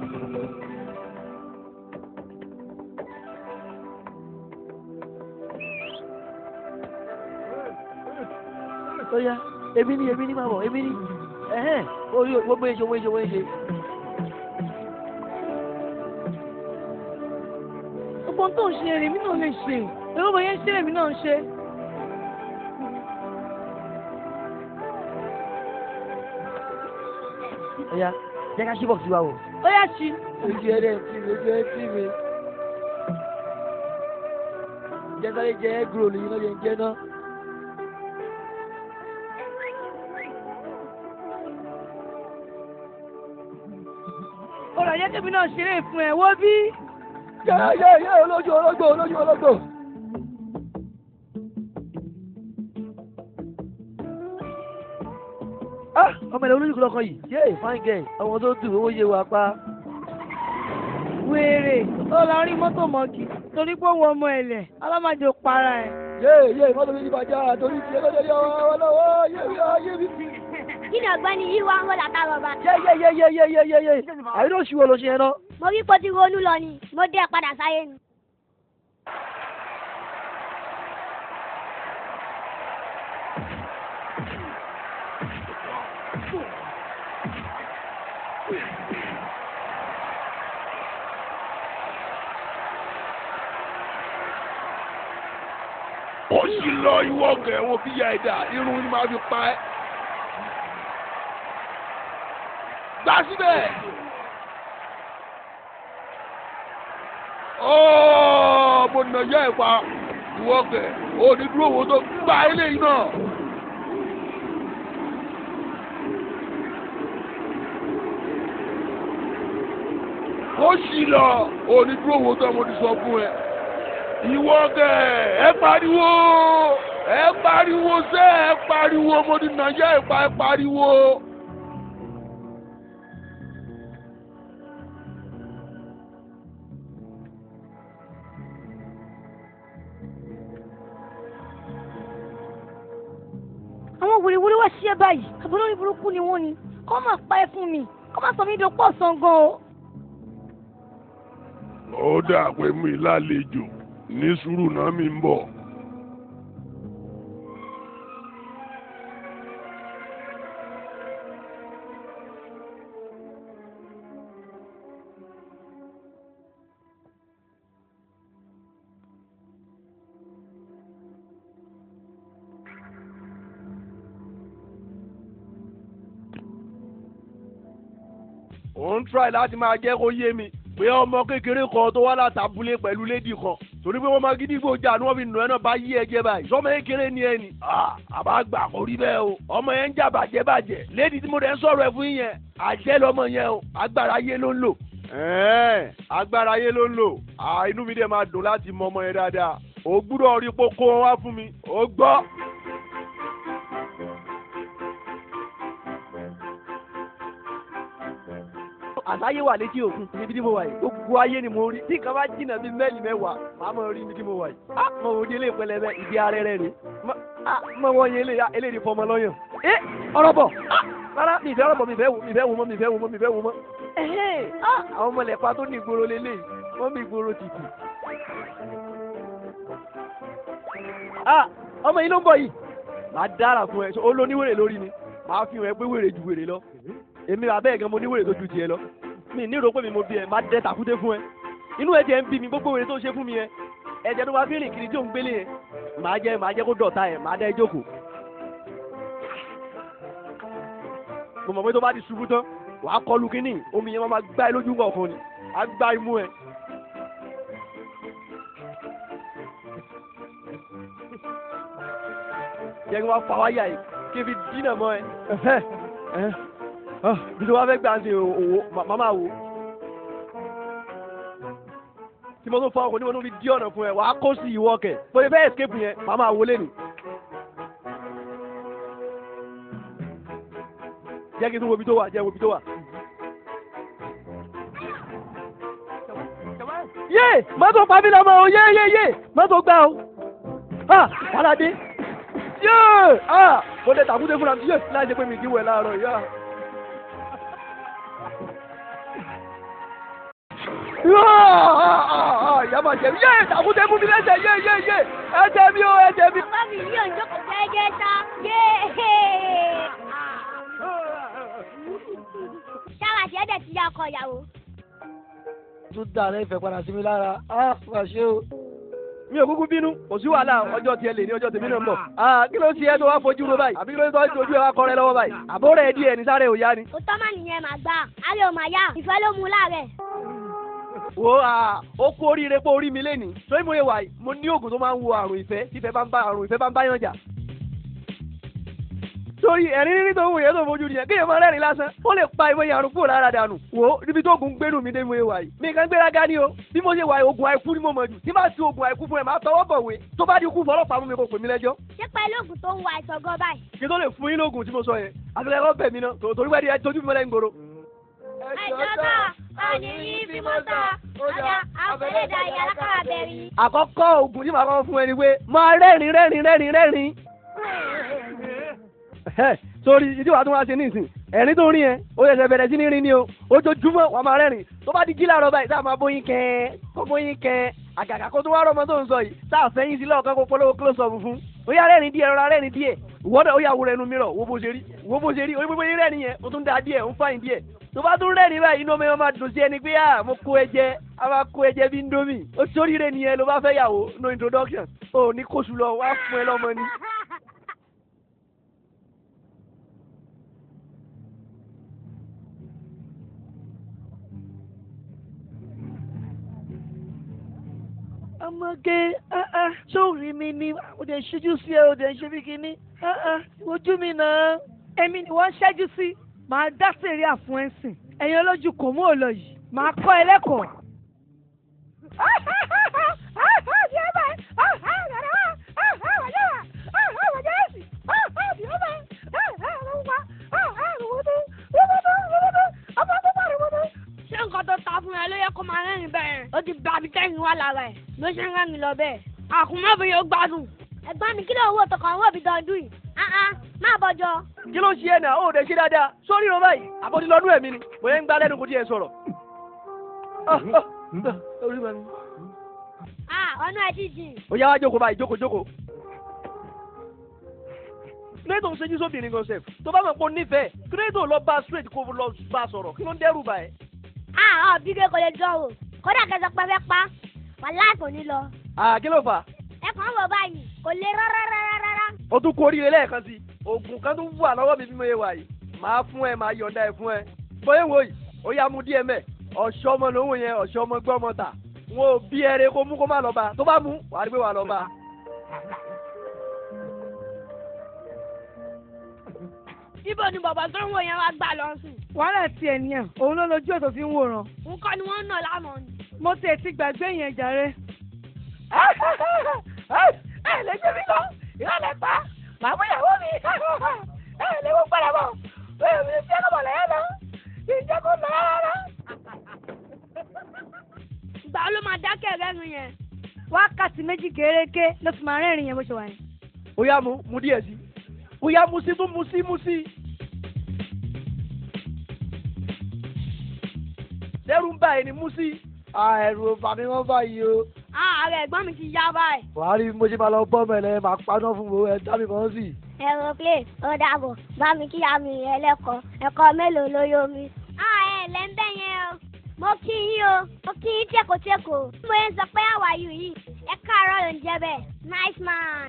Ó yá, èmi ni máa bọ̀, èmi ni. Ẹ̀hẹ́n, orí gbogbo èṣe, owó èṣe, owó èṣe. Gbogbo tó ń ṣe èmi náà lè ṣe. Èrò bóyá ń ṣe èmi náà ń ṣe. Ó yá, jẹ́ ká ṣí bọ́ọ̀sì wa wò. Ó yá ṣí. Ojú ẹ̀rẹ́ ti mi, ojú ẹ̀ tì mí. Jẹ́ sáré jẹ egg roll yìí lọ́jọ́ ń jẹ́ náà. Ọ̀rọ̀ yẹ kébì náà ṣeré fún ẹ, wo bí. Yé yé yé olójú ológbò olójú ológbò. Ah! Ọmọ ilẹ̀ olójú kúlọ̀kan yìí, yé fine girl, ọmọ tó dùn owó yé wa pa. Wèrè, ó lọ rí mọ́tò mọ́kì torí pé ó wọ ọmọ ẹ̀lẹ̀, ọlọ́mọdé ò para ẹ̀. Yé yé mọ́tò mi ti bàjẹ́ torí tiẹ̀ lọ́jọ́ yọ ọ lọ́wọ́ yé mi yé mi. Kí ni ọ̀gbẹ́ni yìí wá ń wò látàrọ̀ bá? Yé yé yé yé yé yé yé yé, àyè ló ṣùwọ́ ló ṣe yẹn náà. Mo rí pé ó ti ronú lọ ni, mo dé ẹ padà sáyé ni. Ó sì lọ ìwọ ọgẹ wọn bí ya ẹ̀dá irun ni màá fi pa ẹ́. Gbà síbẹ̀. Ọ́ọ́ mo nà yá ẹ̀ pa ìwọ ọgẹ òní dúró wo tó gba eléyìí náà. Ó sì lọ òní dúró wo tó mo ti sọ fún ẹ. Ìwọ kẹ ẹ pariwo ẹ pariwo sẹ ẹ pariwo mo ti nà yá ẹ pa ẹ pariwo. Àwọn wèrèwèrè wá ṣiṣẹ́ báyìí, àbúrò orí burúkú ni wọ́n ni. Kọ́ máa pa ẹ́ fún mi, kọ́ máa sọ mí dopọ̀ ọ̀sán gan o. Ó dà pé mi lálejò ní sùúrù náà mi ń bọ̀. Ó ń try láti máa jẹ́ kó yé mi pé ọmọ kékeré kan tó wá látàbúlé pẹ̀lú lédì kan torí pé wọ́n máa gídígbò jà ni wọ́n fi nù ẹ́ náà bá yí ẹjẹ́ báyìí sọmọ kékeré ni ẹ ni àbá gbà kó rí bẹ́ẹ̀ o ọmọ yẹn ń jà bàjẹ́ bàjẹ́ lédì tí mo dẹ̀ ń sọ̀rọ̀ ẹ̀ fún yín yẹn àjẹ́ lọmọ yẹn o agbára ayé ló ń lò. Agbára ayé ló ń lò inú mi dẹ̀ máa dùn láti mọ ọmọ yẹn dáadáa o gbúdọ̀ rí kókó wọn wá fún mi o gbọ́. Àsáyé wà létí òkun níbi tí mo wà yìí, gbogbo ayé ni mo rí. Tí nǹkan bá jìnnà bíi mẹ́lì mẹ́wàá, màá mọ̀ rí níbi tí mo wà yìí. Á mọ̀ wò di eléyìí pẹlẹbẹ ìdí arẹ́rẹ́ rè. Mọ̀ wọ́n yẹn eléyìí fọmọ lọ́yàn. Ẹ ọ̀rọ̀ bọ̀ rárá mi ìfẹ́ ọ̀rọ̀ bọ̀ mi ìfẹ́ wò mi ìfẹ́ wò mọ́ mi ìfẹ́ wò mọ́ mi ìfẹ́ wò mọ́. Ẹ̀hẹ́n àwọn ọmọ ilẹ̀ pa tó ní ìgboro lélẹ́yìí, wọ́n mi ìgboro tìtì. Ọmọ yìí ló ń bọ̀ yìí. Màá dára fún ẹ, ó ló ní wèrè lórí ni, màá fi hàn ẹ pé wèrè ju wèrè lọ. Èmi bàbá ẹ̀ gan mo ní wèrè tó ju tiẹ̀ lọ. Mi ní ìrò pé mi mo bí ẹ, máa dẹ tàkúté fún ẹ. Inú ẹ jẹ́ ń bí mi, gbogbo wèrè tó ṣe fún mi yẹn. Ẹ̀jẹ̀ tó máa fi rìn kiri tí ò ń gbélé yẹn. Màá jẹ́ kó dọ̀tá ẹ̀, màá dá ẹ jókòó. Mo mọ̀ pé tó bá ti ṣubú tán, wàá kọlu kínní, omi yẹn máa gbá ẹ lójú kọ̀ọ̀kan ni, á gbá imú ẹ. Jẹ́ kí wọ́n fa wáyà yìí, kí n fi dínà mọ́ ẹ. Bí tó bá fẹ́ gbà ń ṣe òwò, màmá wò. Tí mo tún fa ọkọ̀ ní mo tún fi dí ọ̀nà fún ẹ, wàá kó sí ìwọ kẹ̀. Bó ṣe fẹ́ escape yẹn, màmá wò lé ni. Jẹ́ kí n tún wo ibi tó wà, jẹ́ wo ibi tó wà. Yé! Mọ́tò pa mí lọ́mọ o, yé yé yé! Mọ́tò gbá o. Wàhálà dé. Yé! Mo lè tàkúté fúnra mi, yé! Láì ṣe pé mi kì í wẹ̀ láàárọ̀ yá. Ìyá máa jẹ mí. Yé tàkúté mú mi lẹ́sẹ̀ yé yé yé. Ẹsẹ̀ mi o ẹsẹ̀ mi. Bàbá mi yóò jókòó jẹ́jẹ́ sá. Yéé. Ṣáwa ṣe é dẹ̀ ti yá ọkọ ìyàwó. Tún dà rẹ ìfẹ́ padà sí mi lára. Á mà ṣe o. Mi ò kúkú bínú, kò sí wàhálà ọjọ́ tiẹ̀ lè ní ọjọ́ tèmi náà ń bọ̀. Kí ló ń ṣe ẹ́ tó wá fojú ro báyìí? Àbí kí ló ń tọ́jú ojú ẹ wá kọrẹ lọ́wọ́ báyìí? Àbúrò ẹ̀ díẹ̀ ní sáré òyá ni. Òótọ́ má nìyẹn màá gbà. Ayé ò máa yá. Ìfẹ́ ló mú láàrẹ̀. Wo ó kú oríire pé orí mi lénìí. Sórí mo yẹ wà yìí, mo ní oògùn tó máa ń wo àrùn ìfẹ́ tí ìfẹ́ bá ń bá àrùn ìfẹ́ bá ń bá yàn jà. Sórí ẹ̀rín rírí tó ń wò yẹn tó ń fojú nìyẹn, kéèyàn máa rẹ́rìn lásán, ó lè pa ìmọ̀ àrùn kúrò lára dànù. Wo níbi tó oògùn gbénú mi dé mo yẹ wà yìí. Mi kàn gbéraga ni o, bí mo ṣe wà yìí, oògùn àìkú ni mo mọ̀ jù. Tí bá ti oògùn àìkú fún ẹ, màá tọwọ́ bọ̀wé. Tó bá di ikú fọlọ́pàá mú mi kò pè mí lẹ́jọ́. Ṣé pẹ̀lú oògùn tó ń wo àìsàn gan báyìí? Kí tó lè fún yín lóògùn tí mo sọ yẹn, àtìlẹ́yìn kọ́ bẹ̀ mí náà, torí wẹ́ẹ́ di ẹ tójú mi mọ́lẹ̀ ń gbòòrò. Àìsàn àní yín fi mọ́tà. Ọjà àfẹ́lẹ́dà ìyá alákàrà bẹ̀rẹ̀. Àkọ́kọ́ oògùn tí màá kọ́ fún ẹ ni pé máa rẹ́rìn rẹ́rìn rẹ́rìn rẹ́rìn. Sórí ìdí wàá tún wá ṣe nísìn ẹ̀rín tó rí yẹn ó ṣẹ̀ṣẹ̀ bẹ̀rẹ̀ sí ní rin ni o, ojoojúmọ́ wàá máa rẹ́rìn tó bá di jí láàárọ̀ báyìí tá a máa bóyin kẹ́ẹ́ kó bóyin kẹ́ẹ́ àgàgà kó tó wá rọ́mọ tó ń sọ yìí tá a fẹ́yìn sí lọ́ọ̀kan kó polówó close up fún ó yá rẹ́rìn díẹ̀ rọra rẹ́rìn díẹ̀ ìwọ́dọ̀ ó yà wúrẹ́ ẹnu mìíràn wo bó ṣe rí wo bó ṣe rí orí bóyá rẹ́rìn yẹn ó tún da díẹ̀ ó ń fàyìn díẹ̀ tó bá tún rẹ́rìn báyìí inú ọmọ yẹn máa dùn sí ẹni pé à mo kó ẹ jẹ a máa kó ẹ jẹ bí Indomie ó sóríire nìyẹn ló bá fẹ́ yàwó no introduction ó ní kóṣù lọ wá fún ẹ lọ́mọ ni. Ọmọge sórí mi ni o dẹ̀ ṣíjú sí ẹ o dẹ̀ ṣe bí kinní ojú mi náà. Èmi ni wọ́n ṣẹ́jú sí, màá dá sèré àfún ẹ̀sìn. Ẹ̀yin olójú kò mú òlò yìí, màá kọ́ ẹ lẹ́kọ̀ọ́. Ṣé nǹkan tó ta fún ẹ ló yẹ kó máa rẹ́rìn bẹ́ẹ̀? Ó ti gba ibi tẹ́yìn wá lára ẹ̀ ló ṣe ń rẹ́rìn lọ bẹ́ẹ̀. Àkùnmọ́bìnrin yóò gbádùn. Ẹ̀gbọ́n mi kí ló ń wò tọkàn wò bí dọ̀dún yìí? Má bọ̀jọ. Kí ló ń ṣe ẹ náà ó dẹ̀ ṣe dáadáa sórí ìran báyìí àbótí lọ́dún ẹ̀mí ni bóyá ń gbá lẹ́nu kò tiẹ̀ sọ̀rọ̀. Ọ̀nà ẹ̀ ti jìn. Ó yá wá jókòó báyìí jókòó jókòó. Kílódé ń ṣẹ́jú sóbìnrin gan sef tó bá mọ̀ pé ó nífẹ̀ẹ́ kílódé lọ bá straight kó lọ bá sọ̀rọ̀ kí ló ń dẹ́rù bà ẹ́. Bí kò lè dán o kódà kẹsàn pé fẹ́ pa wàhálà kò ní lọ. Kí ló fà á? Ẹ kàn ń wò báyìí kò lè rárá rárá rárá. Ó tún kú oríire lẹ́ẹ̀kan sí i oògùn kan tó wà lọ́wọ́ mi bí mo yẹ wà yìí màá fún ẹ màá yọ̀ǹda ẹ fún ẹ. Bóyá wo yìí ó yá mu díẹ̀ mẹ́ ọ̀ṣọ́ ọmọ lòun yẹn ọ̀ṣọ́ ọmọ gbọ́ ọmọ tà wọn ò bí ẹrẹ kó mú kó má lọ bá tó bá mú wàá rí pé wàá lọ bá. Ibo ni bàbá tó ń wò yẹn wá gbà lọ sùn. Wàhálà tiẹ̀ nìyẹn, òun ló lójú ètò fi ń wòran. Nǹkan ni wọ́n ń nà lánàá ni. Mo tiẹ̀ ti gbàgbé yẹn jàre. Ẹ lè gbé mi lọ, ìrọ̀lẹ́ pa, màá mú ìyàwó mi, ẹ lè wọ́n padà bọ̀, ẹ lè fi ẹ̀kọ́ bọ̀ lẹ́yìn lọ, ìjẹ́ kó lọ rárá. Ìgbà wo ló máa dákẹ́ rẹ́rìn yẹn? Wákàtí méjì gẹ́rẹ́gẹ́ ló fi máa rẹ́rìn yẹn bó ṣe wà yẹn. Ó yá mu mu díẹ̀ sí ó yá mu sí tún mu sí mu sí. Dẹ́rù ń bà ẹ́ ni mú sí. Ẹ̀rù ò bà mí wọ́n báyìí o. Ààrẹ ẹ̀gbọ́n mi ti yá báyìí. Wàá rí bí mo ṣe máa lọ bọ́ mẹ́lẹ̀ máa paná fún wo ẹ dá mi mọ́ sí. Aeroplane ó dàbọ̀ bá mi kí àmì ẹlẹ́kọ̀ọ́ ẹ̀kọ́ mélòó ló yó mi. Ẹ lẹ́ ń bẹ̀ yẹn o. Mo kí yín o, mo kí yín tẹ̀kọ̀tẹ̀kọ̀. Mo yẹn sọ pé àwàyù yìí ẹ káàárọ̀ ló ń jẹ́ bẹ́ẹ̀. Nice man.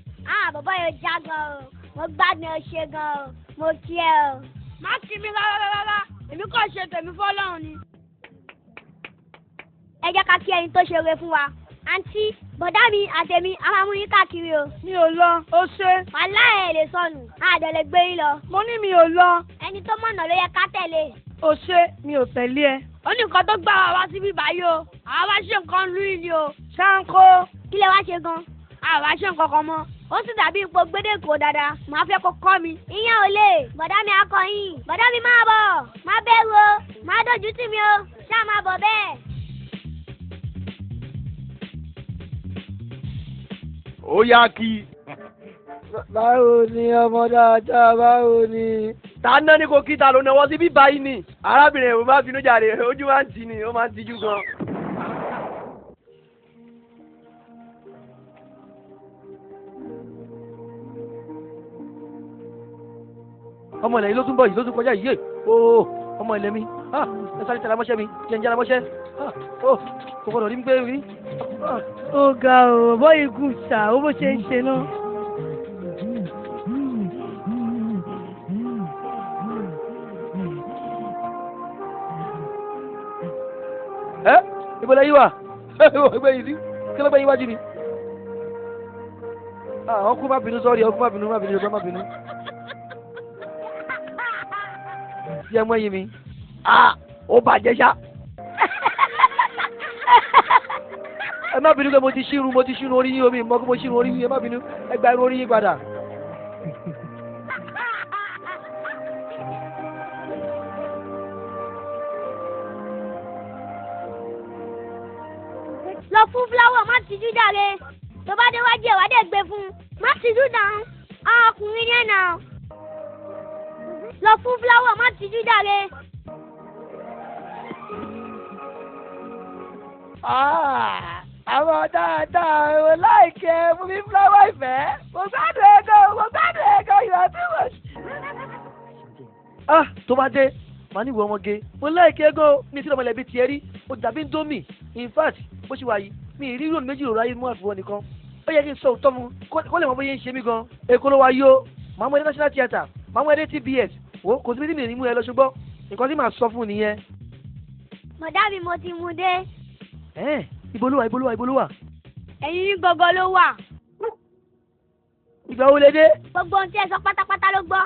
Bàbá yóò já gan o. Mo gbádùn ẹ ṣe gan o. Mo kí ẹ o. Má kí mi rárá rárá, èmi kò ṣe tèmi fọ́lọ́run ni. Ẹ jẹ́ ká kí ẹni tó ṣe oore fún wa. Àǹtí, bọ̀dá mi àtèmi, a máa mú yín káàkiri o. Mi ò lọ, ó ṣe. Wàhálà ẹ̀ lè sọnù, a dẹ̀ lè gbé yín lọ. Mo ní mi ò lọ. Ẹni tó mọ̀nà ló yẹ ká tẹ̀lé. Ó ṣe, mi ò tẹ̀lé ẹ. Ó ní nǹkan tó gbà wá wá síbí báyìí o. Àwa wá ṣe nǹkan lú yìí ni o. Ṣáńkó. Kí lẹ wá ṣe gan? Àwa ṣe nǹkan kan mọ́. Ó sì dàbí ipò gbédèkó dáadáa. Màá fẹ́ kó kọ́ mi. Ìyẹn ò lè. Bọ̀dá mi akọ yín. Bọ̀dá mi máa bọ̀. Má bẹ̀rù o. Má dojú tì mí o. Ṣá máa bọ̀ bẹ́ẹ̀. Ó yá kí. Báwo ni ọmọ dáadáa, báwo ni? Ta ná ní kò kí ta ló náwó sí bí báyìí ni. Arábìnrin ò bá finú jàre, ojú máa ń tì ní, ó máa ń tijú gan. Ọmọ ilẹ̀ yìí ló tún bọ̀ yìí ló tún kọjá yìí. Ooo, ọmọ ilẹ̀ mi. Ah, ẹ sáré tẹ̀lé mọ́ṣẹ́ mi, jẹ́ ń jára mọ́ṣẹ́. Ah, oh, kò gbọ́dọ̀ rí mi pé rí. Ó ga o, bọ́ọ̀yì gùn ṣá, ó bó ṣe ń ṣe náà. Ẹ ibo lẹ yí wà? Ẹgbẹ́ yìí sí, kí ló gbé yín wájú mi? Ah, ọkùnrin má bínú, sọ́ọ̀rì, ọkùnrin má bínú, má bínú, má bínú. Ṣé ẹ mú ẹyin mi? Ah, ó bàjẹ́ ṣá. Ẹ má bínú pé mo ti ṣírun orí yín, omi ìmọ̀ pé mo ṣírun orí yín, ẹ má bínú, ẹ gba irun orí yín padà. Lọ fún fúláwọ̀, má tijú jàre. Tó bá déwájú ẹ̀ wá dẹ̀ gbé fún un. Má tijú náà, àwọn ọkùnrin yẹn náà. Lọ fún fúláwọ̀, má tijú jàre. Àwọn dáadáa ò láìkẹ́ fún mi fúláwọ̀ ìfẹ́. Mo gbádùn ẹ gan, mo gbádùn ẹ gan, you are too much. Ah, tó bá dé, màá ní ìwé ọmọge. Mo láìkẹ́ gan, mi sí ọmọlẹ́bí tiẹ̀ rí. Ó dàbí Indomie. In fact, bó ṣe wà yìí, mi ì rí rònú méjì rò ráyé mú àfiwọ́ nìkan. Ó yẹ kí n sọ òótọ́ mu kó lè mọ bóyá ń ṣe mí gan. Èkó ló wá yó. Màá mú ẹ dé National Theatre, màá mú ẹ dé TBS. Wo kò síbi tí mi ò ní mú ẹ lọ ṣùgbọ́n nǹkan tí màá sọ fún un nìyẹn. Bọ̀dá mi, mo ti mú dé. Ẹ́ẹ̀, ibo ló wà, ibo ló wà, ibo ló wà? Ẹ̀yìn yín gangan ló wà. Ìgbà wo lè dé? Gbogbo ohun tí ẹ sọ pátápátá ló gbọ́.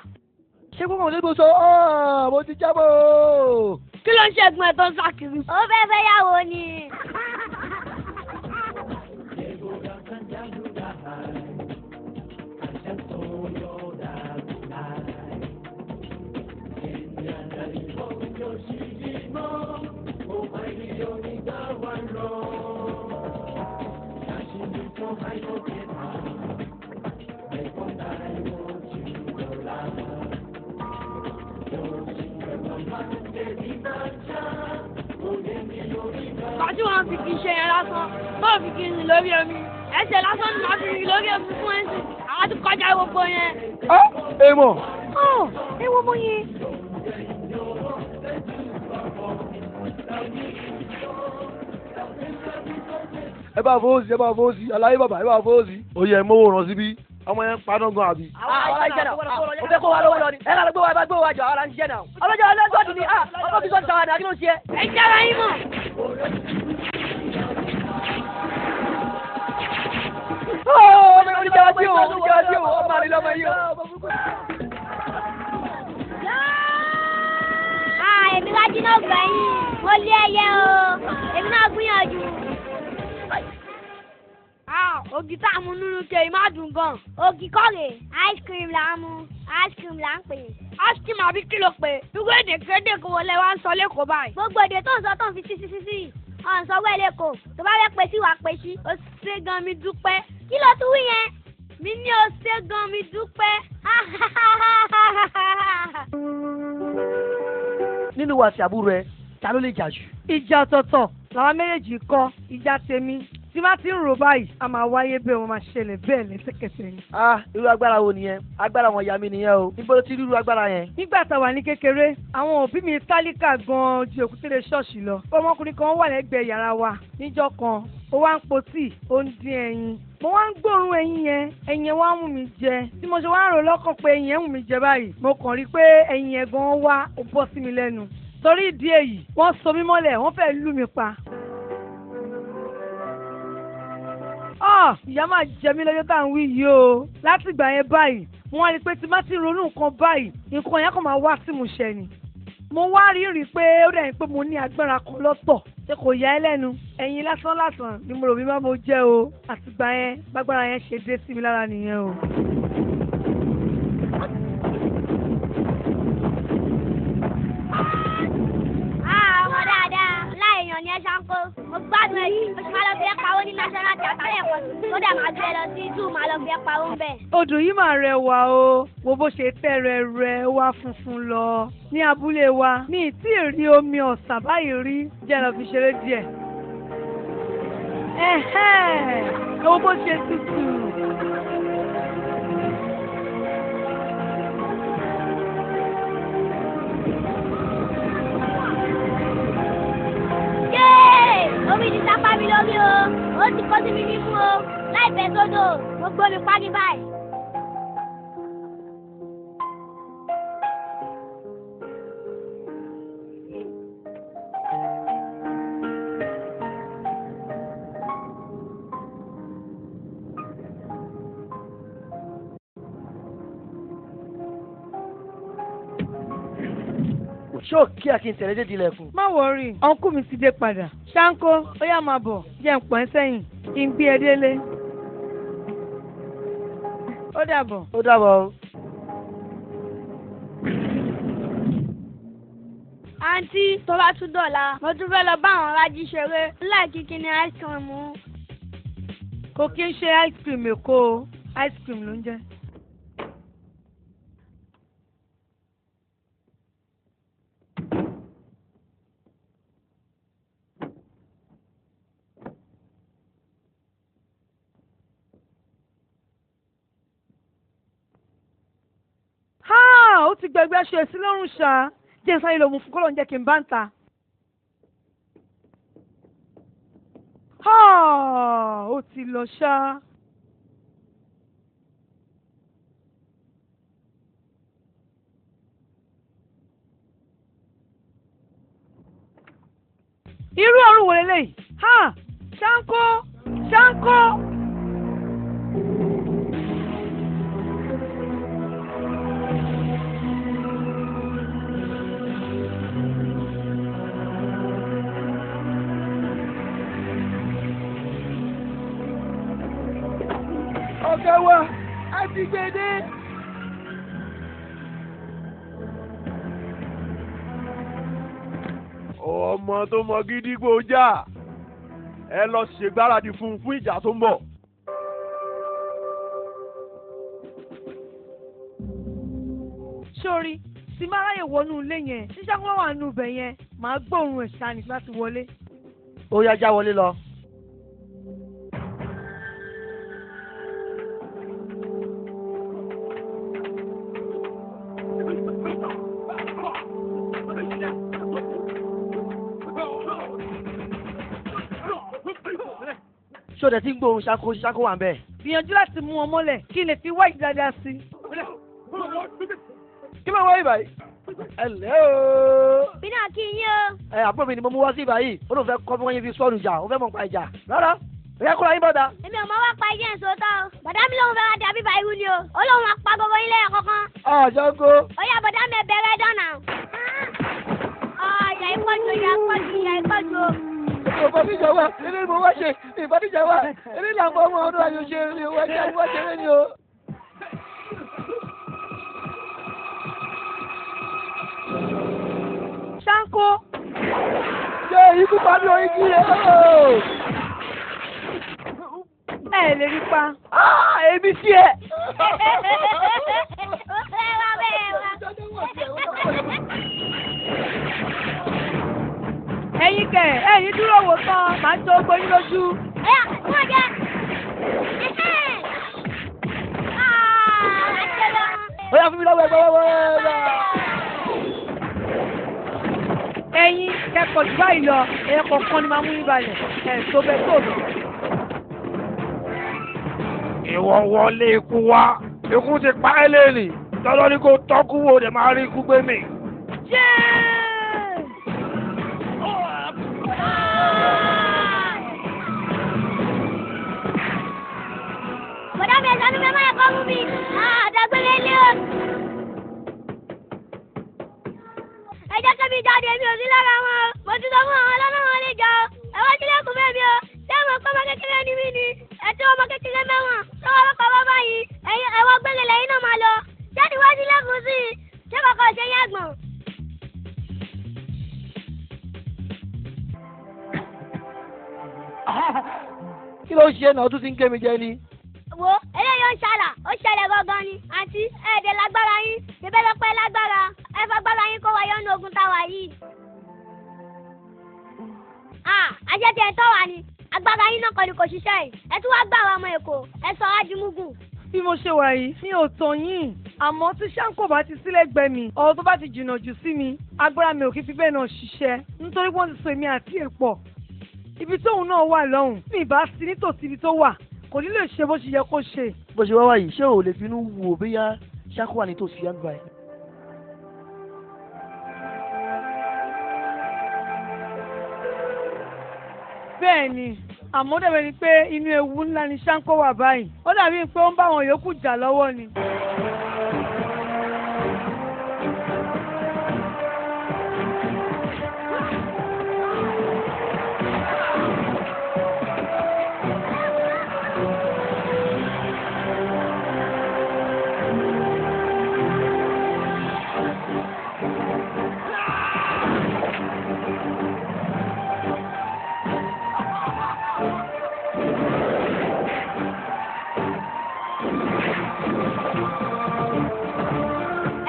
Ṣé kókò lè bó sọ? Ọ́, mo ti jábọ̀ o. Kí ló ń ṣe ẹ̀gbọ́n ẹ̀ tó ń sá kiri? Ó fẹ́ fẹ́ yàwó ni. Pàtí wọn fi kì í ṣe yẹn lásán, bọ́ọ̀ fi kì í rìn lórí omi. Ẹsẹ̀ lásán ni màá fi rìn lórí omi fún ẹ̀sìn. Àwọn ti kọjá gbogbo yẹn. Ọ́ èèmọ̀. Ọ̀ ẹ wo mọ yẹn. Ẹ bá fowó sí, ẹ bá fowó sí, aláyé bàbá, ẹ bá fowó sí. Ó yẹ mówó ràn síbí, ọmọ yẹn ń paná gan àbí. Àwọn iṣẹ́ náà, o fẹ́ kó wa lọ́wọ́ lọ ni. Ẹ ká lọ gbé wa, ẹ bá gbé wa jọ, àwọn ará ń ṣiṣẹ́ náà. Ọlọ́jọ́ ọlọ́jọ́ ni, ah, ọkọ̀ fi sọ́ọ̀tì sáwọn àná, kí ló ń ṣe? Ẹ jára yín mọ̀. Oníjàwá sí o, oníjàwá sí o, ọmọ àlè lọ́mọ yìí o. Ah, èmi wá jiná gbẹ̀yìn. Mo lé ẹyẹ o. Èmi náà gbìyànjú. Ah, ògì tá a mú nínú ke yìí má dùn gan. Ògì kọ́ rè, ice cream là ń mu, ice cream là ń pè. Ice cream àbí kí ló pè? Irú èdè kéde kò wọlé wá ń sọ lẹ́kọ̀ọ́ báyìí. Gbogbo èdè tó ń sọ tó ń fi sí sí sí sí. Ọ̀n sọ wẹ́ lẹ́kọ̀ọ́. Tó bá fẹ́ pè sí wàá pè sí. Ó ṣe gan mi dúpẹ́. Kí ló tún wí yẹn? Mi ní ó ṣe gan mi dúpẹ́. Nínú wa àti àbúrò ẹ, ta ló lè jà jù? Ìjà ọ̀tọ̀ọ̀tọ̀ làwọn méjèèjì kọ́, ìjà tèmi tí má ti ń rò báyìí a máa wáyé bẹ́ẹ̀, wọ́n máa ṣẹlẹ̀ bẹ́ẹ̀ lẹ́sẹ̀kẹsẹ̀ ni. Ah, irú agbára wo nìyẹn? Agbára wọn ya mi nìyẹn o. Níbo ló ti rí irú agbára yẹn? Nígbà tá a wà ní kékeré, àwọn òbí mi tálíkà gan-an ju èkútélé ṣọ́ọ̀ṣì lọ. Ọmọkùnrin kan wà lẹ́gbẹ̀ẹ́ yàrá wa níjọ́ kan, ó wá ń po tíì, ó ń dín ẹyin. Mo wá ń gbóòórùn ẹyin yẹn, ẹyin yẹn wá ń wù mí jẹ. Tí mo ṣe wá ń rò lọ́kàn pé ẹyin yẹn ń wù mí jẹ báyìí, mo kàn rí pé ẹyin yẹn gan-an wá, ó bọ́ sí mi lẹ́nu. Torí ìdí èyí, wọ́n so mí mọ́lẹ̀, wọ́n fẹ́ lù mí pa. Ah, ìyá máa jẹ mí lọ́jọ́ tá à ń wí yìí o. Láti ìgbà yẹn báyìí, mo wá rí i pé tí má ti ronú nǹkan báyìí, nǹkan yẹn kàn máa wá sí ìmúṣẹ ni. Mo wá rí rí i pé ó dẹ̀ ní pé mo ní agbára kan lọ́tọ̀. Ṣé kò yà ẹ́ lẹ́nu? Ẹ̀yin lásán lásán ni mo rò bí má mo jẹ́ o. Àtìgbà yẹn, bágbára yẹn ṣe dé sí mi lára nìyẹn o. Ah, ọmọ dáadáa, láìyàn ni ẹ ṣáńkó. Mo gbádùn ẹ jù. Mo sì máa lọ fi ẹ́ pawó ní National Theatre lẹ́ẹ̀kan sí. Kódà máa gbé ẹ lọ sí zoo, máa lọ fi ẹ́ pawó ń bẹ̀. Odò yìí máa rẹwà o, wo bó ṣe tẹ́ rẹrẹ, ó wá funfun lọ. Ní abúlé wa, mi ì tí ì rí omi ọ̀sà báyìí rí, jẹ́ lọ fi ṣeré díẹ̀. Ẹ̀hẹ́n, ẹ wo bó ṣe tutù. sí mi nímú o láìpẹ́ sódò mo gbómi parí báyìí. Ṣé ò kí ẹ kí n tẹ̀lé dé dilẹ̀kùn? Má wọrí, ọ̀nkú mi ti dé padà. Ṣáńkó, ó yá máa bọ̀, jẹ́ n pọ̀n ẹ́ sẹ́yìn, kí n gbé ẹ délé. Ó dàbọ̀. Ó dàbọ̀ o. Àǹtí tó bá tún dọ̀la mo tún fẹ́ lọ bá àwọn rájí ṣeré láì kíkí ní ice cream. Kò kí ń ṣe ice cream Èkó o, ice cream ló ń jẹ́. Ha! Ó ti gbàgbé aṣọ ẹ̀sìn lọ́rùn ṣá. Jẹ́ sáré lọ mú fún kọ́lọ̀ ń jẹ́ kí n bá ń ta. Ha! Ó ti lọ ṣá. Irú ọ̀run wo leléyìí? Ha! Ṣáńkó! Ṣáńkó! Ọ̀gá wa a ti gbé dé. Ọmọ tó mọ gídígbò jà, ẹ lọ ṣègbáradì fún fún ìjà tó ń bọ̀. Sórí, tí máa ráyè wọnú ilé yẹn, tí Ṣáńkó wà nù ibẹ̀ yẹn, màá gbóòórùn ẹ̀ ṣáà ní láti wọlé. Ó yá já wọlé lọ. Ṣé o dẹ̀ ti ń gbóòórùn Ṣáńkó? Ṣáńkó wà ń bẹ̀. Gbìyànjú láti mú wọn mọ́lẹ̀ kí n lè fi wáyé dáadáa sí i. Kí ló ń wáyé báyìí? Ẹ ǹlẹ́ o. Bí náà kí yín o. Ẹ àbúrò mi ni mo mú wá sí ìbáyìí. Ó lóun fẹ́ kọ́ bí wọ́n yẹn fi sọ́ọ̀nù jà, ó fẹ́ mọ̀ nípa ìjà. Rárá, ó yẹ kóra yín bọ̀dá. Èmi ò mọ wá pa iṣẹ́ ìṣòótọ́ o. Bọ̀dá mi lòun fẹ́ wá dàbí bá irú ni o. Ó lóun máa pa gbogbo yín lẹ́yìn kankan. Ah, Ṣáńkó. Ó yá bọ̀dá mi ẹ bẹ̀rẹ̀ dánà. Ah, ìyà ìpọ́jù, ìyà ìpọ́jù, ìyà ìpọ́jù o. Ìbọn níjà wá, eré ni mo wá ṣe, ìbọn níjà wá, eré là ń bọ́ ọmọ ọdún ayò ṣe, eré wá ṣe, wá ṣeré ni o. Ṣáńkó! Ṣé ikú pa mí o, ikú yẹn o? Ẹ lè rí pa. Ah, èmi sí ẹ. Ẹ wá bẹ́ẹ̀ wá. Ẹ̀yin kẹ̀, ẹ̀yin dúró wò tán, màá tó gboyún lójú. Ẹ yá, wọ́n jẹ́. Ah, àṣẹ lọ. Ó yá fún mi lọ́wọ́ ẹgbẹ́ wọ́wọ́ ẹgbẹ́. Ẹ̀yin kẹ́kọ̀ọ́ jù báyìí lọ, ẹ̀yẹ kọ̀ọ̀kan ni màá mú yín balẹ̀. Ẹ̀ tó bẹ́ẹ̀ tó bẹ́ẹ̀. Ìwọ wọlé ikú wá, ikú ti pa ẹ́ lẹ́nìí, tọ́lọ́ ní kó tọ́kú wò dẹ̀ máa rí ikú gbé mi. Jẹ́ẹ̀! Bọ̀dá mi ẹ̀sán mi máa kọ́ mú mi. Àdàgbére ilé o. Ẹ jẹ́ kí mi jáde, mi ò sí lára wọn o. Mo ti sọ fún àwọn ọlọ́nà wọn lè jà o. Ẹ wá sílẹ̀kùn bẹ́ẹ̀ mi o. Ṣé àwọn ọkọ ọmọ kékeré ni mí ni? Ẹ tí ọmọ kékeré mẹ́wọ̀n. Sọ́wọ́ ọlọ́pàá bá báyìí. Ẹ̀yin ẹ̀wọ̀n gbére lẹ́yìn náà máa lọ. Ṣé ni wá sílẹ̀kùn sí i? Ṣé kọ̀ọ̀kan ṣe yín àgbọ̀n? Kí ló ń ṣe náà? Ó tún ti ń gé mi jẹ ni. Wo eléyìí ó ń ṣàlà, ó ṣẹlẹ̀ gangan ni. Àǹtí ẹ̀ẹ́dẹ̀ lágbára yín, ṣẹbẹ́ lọ́pẹ́ lágbára, ẹ fagbára yín kó wa yọ́nú ogun táwa yìí. Ah, àṣẹ tiẹ̀ tọ́ wa ni, agbára yín náà kọ́ ni kò ṣiṣẹ́ yìí. Ẹ tún wá gbà wá ọmọ Èkó, ẹ sọ wá di múgùn. Bí mo ṣe wà yìí, mi ò tàn yín. Àmọ́ tí Ṣáńkó bá ti sílẹ̀ gbẹ mi, ọ̀rọ̀ tó bá ti jìnnà jù sí mi, agbára mi ò kí fi bẹ́ẹ̀ náà ṣiṣẹ́. Nítorí wọ́n ti so èmi àti ẹ̀ pọ̀. Ibi tóun náà wà lọ́hùn, mi ìbá sí nítòsí ibi tó wà, kò ní lè ṣe bó ṣe yẹ kó ṣe. Bó ṣe wá wá yìí, ṣé o lè finú wò bóyá Ṣáńkó wà nítòsí àgbà ẹ̀? Bẹ́ẹ̀ ni, àmọ́ dàbí ẹni pé inú ewu ńlá ni Ṣáńkó wà báyìí. Ó dàbí pé ó ń bá àwọn yòókù jà lọ́wọ́ ni.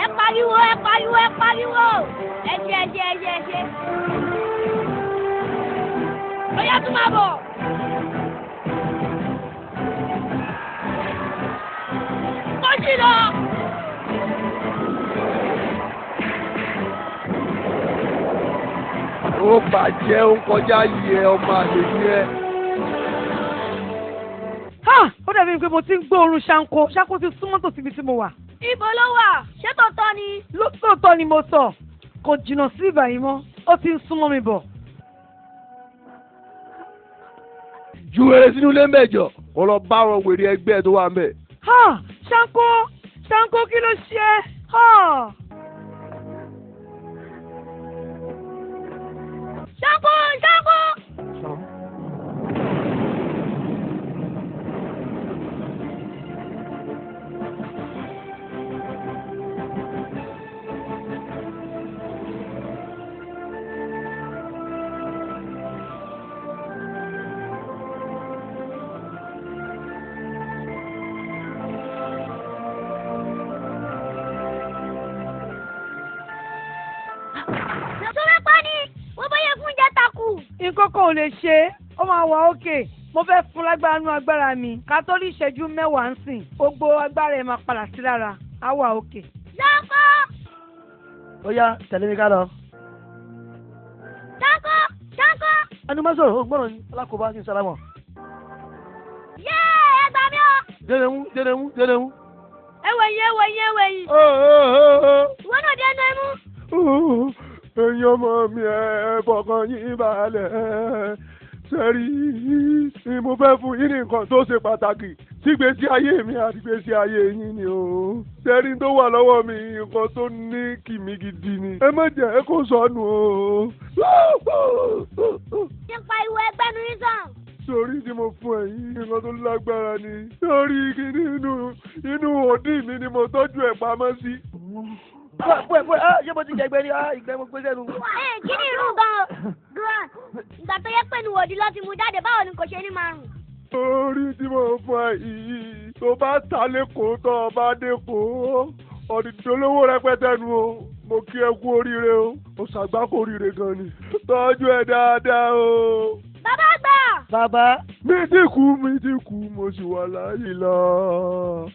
Ẹ pariwo, ẹ pariwo, ẹ pariwo. Ẹ ṣe, ẹ ṣe, ẹ ṣe, ẹ ṣe. Ó yá, tún máa bọ̀. Kó sì lọ. Ó bàjẹ́, ó ń kọjá yìí ẹ, ọmọ àlè ni ẹ. Ha! Ó dàbí pé mo ti ń gbóòórùn Ṣáńkó. Ṣáńkó ti súnmọ́ tòsí ibi tí mo wà. Ibo ló wà? Ṣé tòótọ́ ni? Lóòótọ́ ni mo sọ, kò jìnnà sí ìbàyìí mọ́, ó ti ń súnmọ́ mi bọ̀. Ju eré sínú ilé mẹ́jọ kó lọ bá àwọn wèrè ẹgbẹ́ tó wà ń bẹ̀. Ha! Ṣáńkó! Ṣáńkó, kí ló ṣe é? Ha! Ṣáńkó, Ṣáńkó. Tó fẹ́ pa ni, wọ́n bóyá fún jẹ́ takù. Nǹkan kan ò lè ṣe é, ó máa wà ókè. Mo fẹ́ fún lágbára nú agbára mi. Ká tó ní ìṣẹ́jú 10 ń sìn, gbogbo agbára ẹ̀ máa padà sí lára. Á wà ókè. Ṣáńkó, Ó yá, tẹ̀lé mi ká lọ. Ṣáńkó, Ṣáńkó. Ẹnu má sọ̀rọ̀, ó gbọ́dọ̀ ní alákòóbá kí n sálámọ̀. Yé, ẹ gbà mí o. Dédéhùn, dédéhùn, dédéhùn. Ẹ wẹ̀yìn, ẹ wẹ̀yìn, ẹ wẹ̀yìn. Ìwọ náà dé ẹnu ẹ mú. Ẹ̀yin ọmọ mi, ẹ fọkàn yín balẹ̀. Sẹ́rí, ni mo fẹ́ fún yín ní nǹkan tó ṣe pàtàkì sí ìgbésí ayé mi àti ìgbésí ayé yín ni o. Sẹ́rí tó wà lọ́wọ́ mi, nǹkan tó ní kìmí gidi ni. Ẹ má jẹ́ kó sọnù o. Ṣé ń pariwo ẹgbẹ́ nu yín sàn? Sórí tí mo fún ẹ yìí, nǹkan tó lágbára ni. Sórí kíní inú òdì mi ni mo tọ́jú ẹ̀ pamọ́ sí. Bẹ́ẹ̀ bẹ́ẹ̀, ah, ṣé mo ti jẹ ìgbẹ́ ni? Ah, ìgbẹ́ mo gbé sẹ́nu. Ẹ kí ni irú gan-an? Gan-an. Ìgbà tó yẹ pé nu òdì lọ ti mú jáde, báwo ni kò ṣe ní máa rùn? Orí tí mo fún ẹ yìí, tó bá ta lẹ́kọ̀ọ́, tó o bá dẹ́kọ̀ọ́, ọ̀dìdólówó rẹpẹtẹ nu o. Mo kí ẹ kú oríire o, o ṣàgbákò oríire gan ni. Tọ́jú ẹ dáadáa o. Bàbá àgbà! Bàbá. Mi ti kú, mi ti kú, mo sì wà láyé lọ.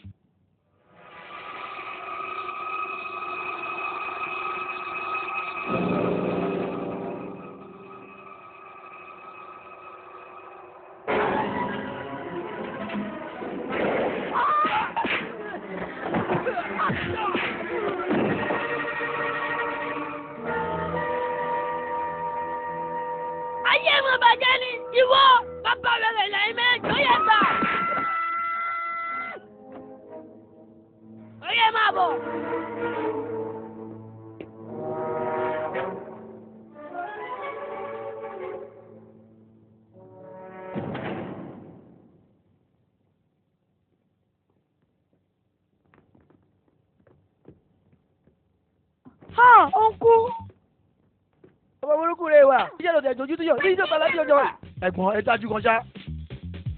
Ayé mi ò bàjẹ́ ni, ìwọ bàbá rẹ̀ rẹ̀ lẹ́yìn méjì ó yẹ gbà. Ó yẹ máa bọ̀. Ha! Ó ń kú. Ọmọ burúkú rẹ wà. Iṣẹ́ lọ́dẹ̀ ìjọ́jú tó yọ, ní ìjọba láti ọjọ́. Ẹ̀gbọ́n, ẹ dájú kan ṣá.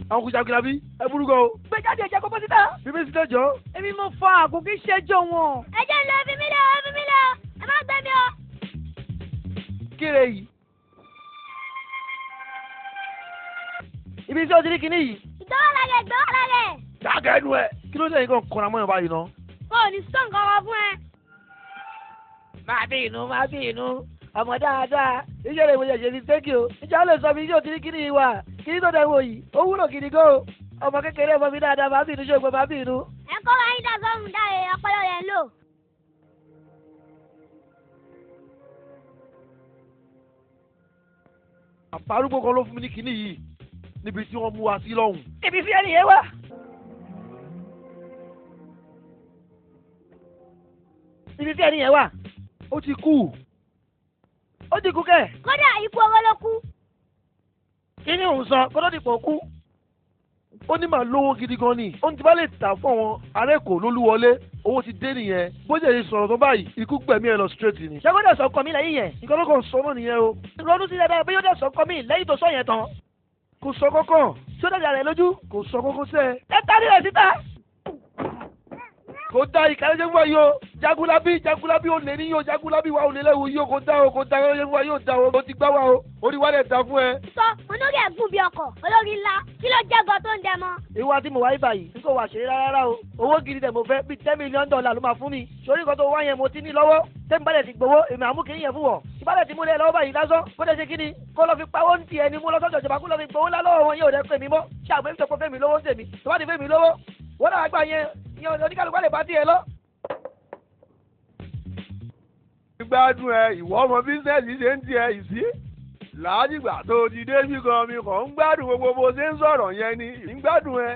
Àwọn kùsà kìlà bí ẹ burú gan o. Gbé jáde, ẹ̀jẹ̀ kó bọ́ síta. Bíbí sí lẹ́jọ́. Èmi mo fa àgò, kí ṣẹ́jọ́ wọn. Ẹ jẹ́ ń lọ, ẹ fi mí lẹ̀ o, ẹ fi mí lẹ̀ o, ẹ má gbé mi o. Kíre yìí. Ibi tí o ti rí kinní yìí. Ìgbọ́wọ́ lára ẹ̀, ìgbọ́wọ́ lára ẹ̀. Dákẹ́ ẹnu ẹ. Kí ló dé yìí kan kọra mọ́ ẹ̀ báyìí ná? Mo ò ní sọ nǹkan kan fún ẹ. Má bí inú, má bí inú. Ọmọ dáadáa iṣẹ́ rẹ̀ mo ṣẹ̀ṣẹ̀ fi tẹ́kì o. Ìjà lè sọ mi yóò ti ní kíní ìwà kíní tó dẹ̀ wò yìí ó wúlò gidi gan o. Ọmọ kékeré ọmọ mi dáadáa máa bínú ṣògbọ́n máa bínú. Ẹ kọ́ wa yín dá sọ́run dáre ọpọlọ rẹ̀ ń lò. Àparúgbó kan ló fún mi ní kinní yìí níbi tí wọ́n mú wa sí lọ́hùn. Ibi fi ẹni yẹn wà. Ibi tí ẹni yẹn wà. Ó ti kú. Ó ti kú kẹ̀. Kódà ikú owó ló kú. Kí ni òun sọ kó tó di pò kú? Ó ní màá lówó gidi gan ni. Ó ní tí bá lè tà fún àwọn ará Èkó lólúwọlé owó ti dé nìyẹn. Bó jẹ́ ṣe sọ̀rọ̀ tó báyìí ikú gbẹ̀mí ẹ̀ lọ straight ni. Ṣé kó dẹ̀ sọ ọkọ mi lẹ́yìn yẹn? Nǹkan tó kàn sọ náà nìyẹn o. Ronú sí dáadáa bí yóò dẹ̀ sọ ọkọ mi lẹ́yìn tó sọ yẹn tán. Kò sọ kọ́kàn. Ṣé ó dẹ̀ rẹ̀ lójú? Kò sọ kókó sẹ́. Ẹ tarí rẹ̀ síta. Kò dá ìkàlẹ́jẹ́ fún wa yìí o. Jagunlabi Jagunlabi ò lè ní yìí o. Jagunlabi wa ò lè lẹ́wọ̀ yìí o. Kò dá o kò dá ìkàlẹ́jẹ́ fún wa yóò dá o. O ti gbá wa o. Orí wa lè dá fún ẹ. Sọ olórí ẹ̀gún bíi ọkọ̀ olórí ńlá kí ló jẹ́ gan tó ń dẹmọ. Ìwà tí mo wá ibà yìí n kò wá ṣeré rárá o. Owó gidi dẹ̀ mo fẹ́ bíi $10 million ló máa fún mi. Sórí nǹkan tó wá yẹn mo ti ní lọ́wọ́. Tẹ́mi bá dẹ̀ ti gbowó èmi àmú kìíní yẹn fún wọ̀. Ìbálẹ̀ ti mú lé lọ́wọ́ báyìí lásán. Kó dẹ̀ ṣe kí ni? Kó lọ fi pawó ń tiẹ̀ ni mú lọ́sọ̀jọ̀ ìjọba kó lọ fi gbowó ńlá lọ́wọ́ wọn yóò dẹ̀ pè mí mọ́. Ṣé àgbẹ̀ mi sọ pé fẹ́mi lówó ń tèmi? Tó bá ti fẹ́mi lówó, wọ́n náà gbà yẹn ìyẹn oníkálukú lè bá tiẹ̀ lọ. Gbádùn ẹ ìwọ ọmọ bísíǹsì ṣe ń tiẹ̀ ìsí. Látìgbà tó ti dé bí gan mi kàn ń gbádùn gbogbo bó ṣe ń sọ̀rọ̀ yẹn ni ń gbádùn ẹ.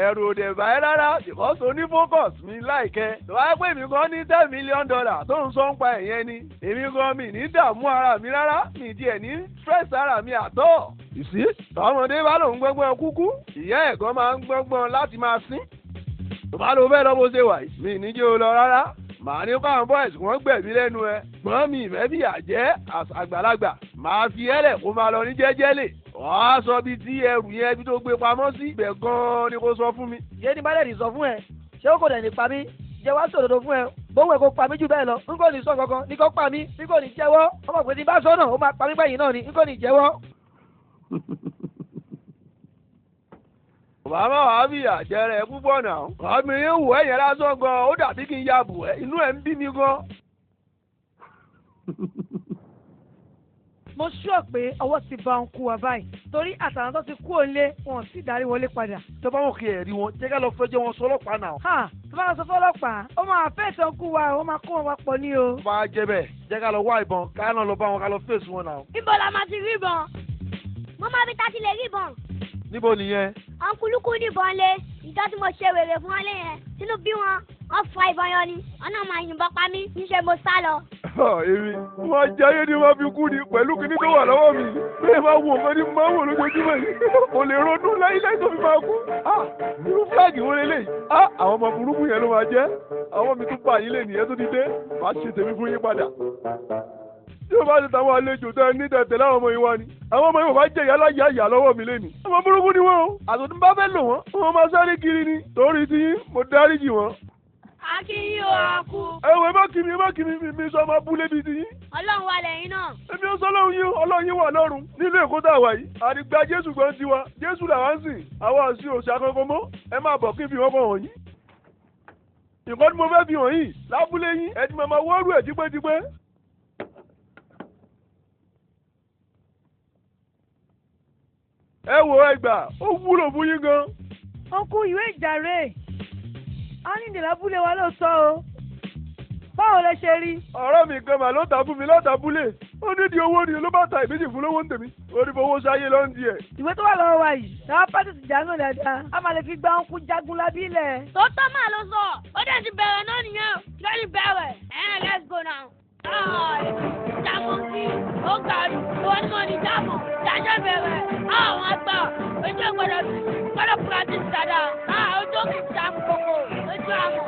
Ẹ̀rù ò dẹ̀ bá ẹ rárá because o ní focus mi láìkẹ́. Tó bá pè mí gan ní $10 million tó ń sọ ń pa ẹ̀yẹn ni. Èmi gan mi ní dààmú ara mi rárá mi tiẹ̀ ní stress ara mi àtọ̀. Ìsí tọmọdé bá lòun gbọ́ngbọ́n kúkú ìyá ẹ̀ gan máa ń gbọ́ngbọ́n láti máa sín. Tó bá lọ fẹ́ lọ bó ṣe wà yìí mi ní jẹ́ o lọ rárá. Màá ní káwọn boys wọ́n gbẹ̀mí lẹ́nu ẹ. Gbọ́n mi ìfẹ́ fìyà jẹ́ àgbàlagbà. Màá fi ẹ́lẹ̀ kó máa lọ ní jẹ́jẹ́lẹ̀. Wàá sọ bíi tí ẹrù yẹn ibi tó gbé pamọ́ sí ibẹ̀ gan-an ni kò sọ fún mi. Ṣé ní bálẹ̀ ní sọ fún ẹ? Ṣé ó kò dẹ̀ ní pa mí? Jẹ́ wá sòdodo fún ẹ. Bóun ẹ̀ kò pa mí jù bẹ́ẹ̀ lọ. N kò ní sọ kankan ní kò pa mí. N kò ní jẹ́wọ́. Ọmọ pé tí bá sọ náà ó máa pa mí gbẹ̀yìn náà ni. N kò ní jẹ́wọ́. Bàbá wa fi àjẹrẹ púpọ̀ náà. Àmì yín wò ẹ̀yẹ lásán gan-an ó dàbí kí n ya bù ẹ́ inú ẹ̀ ń bí mi gan. Mo ṣúọ̀ pé ọwọ́ ti ba òun kú wa báyìí torí àtàwọn tó ti kú òǹlé wọn ò sì darí wọlé padà. Tó bá wọn kí ẹ̀rí wọn jẹ́ ká lọ fẹjọ́ wọn sọ ọlọ́pàá náà. Ha tó bá lọ sọ fọlọ́pàá ó máa fẹ̀sán kú wa ó máa kó wọn wá pọ̀ ní o. Tó bá jẹ́ bẹ́ẹ̀ jẹ́ ká lọ wá ìbọn ká náà lọ bá wọn ká lọ fèsì wọn náà. Ibo la máa ti rí ìbọn? Mo máa fi ta ti lè rí ìbọn. Níbo nìyẹn? Ọ̀nkúlùkù níbọn lé ìjọ tí mo ṣe wèrè fún wọn lé yẹn sínú bí wọn wọ́n fa ìbọn yọ ni ọ̀nà máa yìnbọn pa mí níṣẹ́ mo sá lọ. Èmi wọ́n jayé ni wọ́n fi kú ni pẹ̀lú kinní tó wà lọ́wọ́ mi bẹ́ẹ̀ máa wo nǹkan ní máa wò lójoojúmọ́ yìí kò lè ronú láíláí tó fi máa kú. Irú fúláàgì wo leléyìí? Àwọn ọmọ burúkú yẹn ló máa jẹ́ àwọn mi tún bá yín lè nìyẹn tó ti dé màá ṣe tèmi fún yín padà. Tí o bá ti tàwọn àlejò tẹ ní tẹ̀tẹ̀ láwọn ọmọ yìí wá ni àwọn ọmọ yìí wọ́n bá jẹ ìyá láyà ìyá lọ́wọ́ mi lẹ́nu. Ọmọ burúkú ni wọ́n o àtúntò bá fẹ́ lò wọ́n wọ́n máa sáré kiri ni torí tí mo dáríjì wọ́n. Akínyìn ò àkú. Ẹ wo ẹ má kí mi ẹ má kí mi mi sọ ọmọ abúlé bíi ti yín. Ọlọ́run wà lẹ́yìn náà. Èmi ò sọ ọlọ́run yín ọlọ́run yín wà lọ́run nílùú Èkó tá a wà yìí. Àdìgbà Jésù gan tiwa Jésù làwa ń sìn àwa ò sí òòṣà kankan mọ́ ẹ máa bọ̀ kí n fi wọ́n bọ̀ wọ̀nyí. Nǹkan tí mo fẹ́ fi hàn yìí lábúlé yín ẹ ti máa ma wọ́ọ̀rù ẹ̀ tipẹ́tipẹ́. Ẹ wo ẹgbà ó wúlò fún yín gan. Ọkú ìwé ìjàre a ní ìdè lábúlé wa ló sọ o báwo lẹ ṣe rí. Ọ̀rọ̀ mi kan mà ló ta fún mi látàbúlé ó nídìí owó ni ló bá ta ìbejì fún lówó ń tèmi ó ní fowó sáyé ló ń di ẹ̀. Ìwé tó wà lọ́wọ́ wa yìí làwọn pátì ti jà náà dáadáa a máa lè fi gba ọkú Jagunlabi lẹ̀. Tòótọ́ máa ló sọ ó dẹ̀ ti bẹ̀rẹ̀ náà nìyẹn lórí bẹ̀rẹ̀ ẹ̀ let's go now. Jagunlabi ó ga jù ìwọ ni mo ní jáàmù jájọ́ bẹ̀rẹ̀ àwọn àgbà ojú gbọ́dọ̀ gbọ́dọ̀ practice dáadáa ojú kì í jáàmù kókó ojú àmọ̀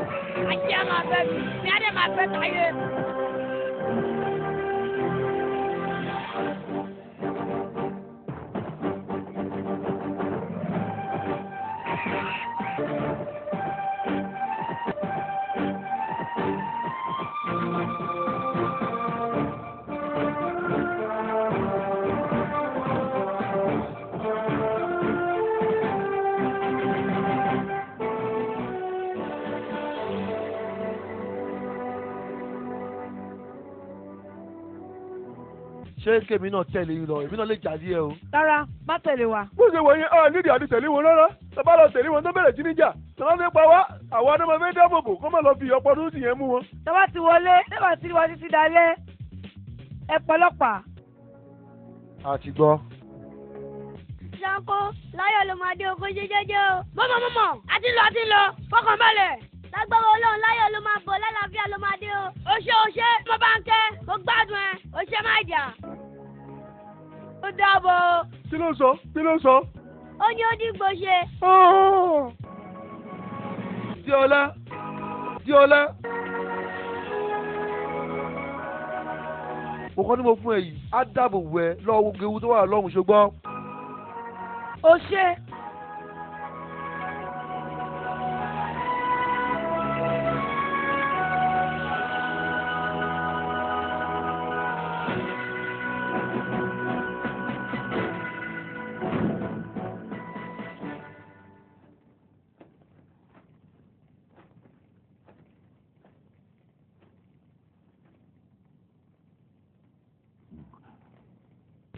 àti àmọ̀ abẹ́ mi ní adé máa fẹ́ táyé. Ṣé kèmi náà tẹ̀lé yín lọ? Èmi náà lè jáde ẹ o. Rárá, má tẹ̀lé wa. Bó ṣe wọ̀nyí, a nídìí àti tẹ̀lé wọn rárá. Tọ́ba lọ tẹ̀lé wọn tó bẹ̀rẹ̀ sí níjà. Tọ́ba fẹ́ pa wá, àwa náà máa fẹ́ dáàbò bò kó má lọ fi ọ̀pọ̀ tó sì yẹn mú wọn. Tọ́ba ti wọlé, tọ́ba ti wá títí dalẹ́. Ẹ pọlọ́pàá. A ti gbọ́. Sanko, láyọ̀ ló máa dé oko jẹ́jẹ́jẹ́ o. Mọ́mọ́ mọ́mọ́, a ti lọ a ti lọ, fọkàn balẹ̀. Lágbára Ọlọ́run láyọ̀ ló máa bọ̀ lálàáfíà ló máa dé o. O ṣé o ṣé, mo bá ń kẹ́, mo gbádùn ẹ, o ṣé má jà. Ó dàbọ̀ o. Kí ló sọ? Kí ló sọ? Ó ní ó dìgbò ṣe. Díọlá, Díọlá. Mo kọ́ ni mo fún ẹ yìí, á dáàbò wẹ̀ ẹ́ lọ́wọ́ gbogbo ewu tó wà lọ́hùn ṣùgbọ́n. O ṣé.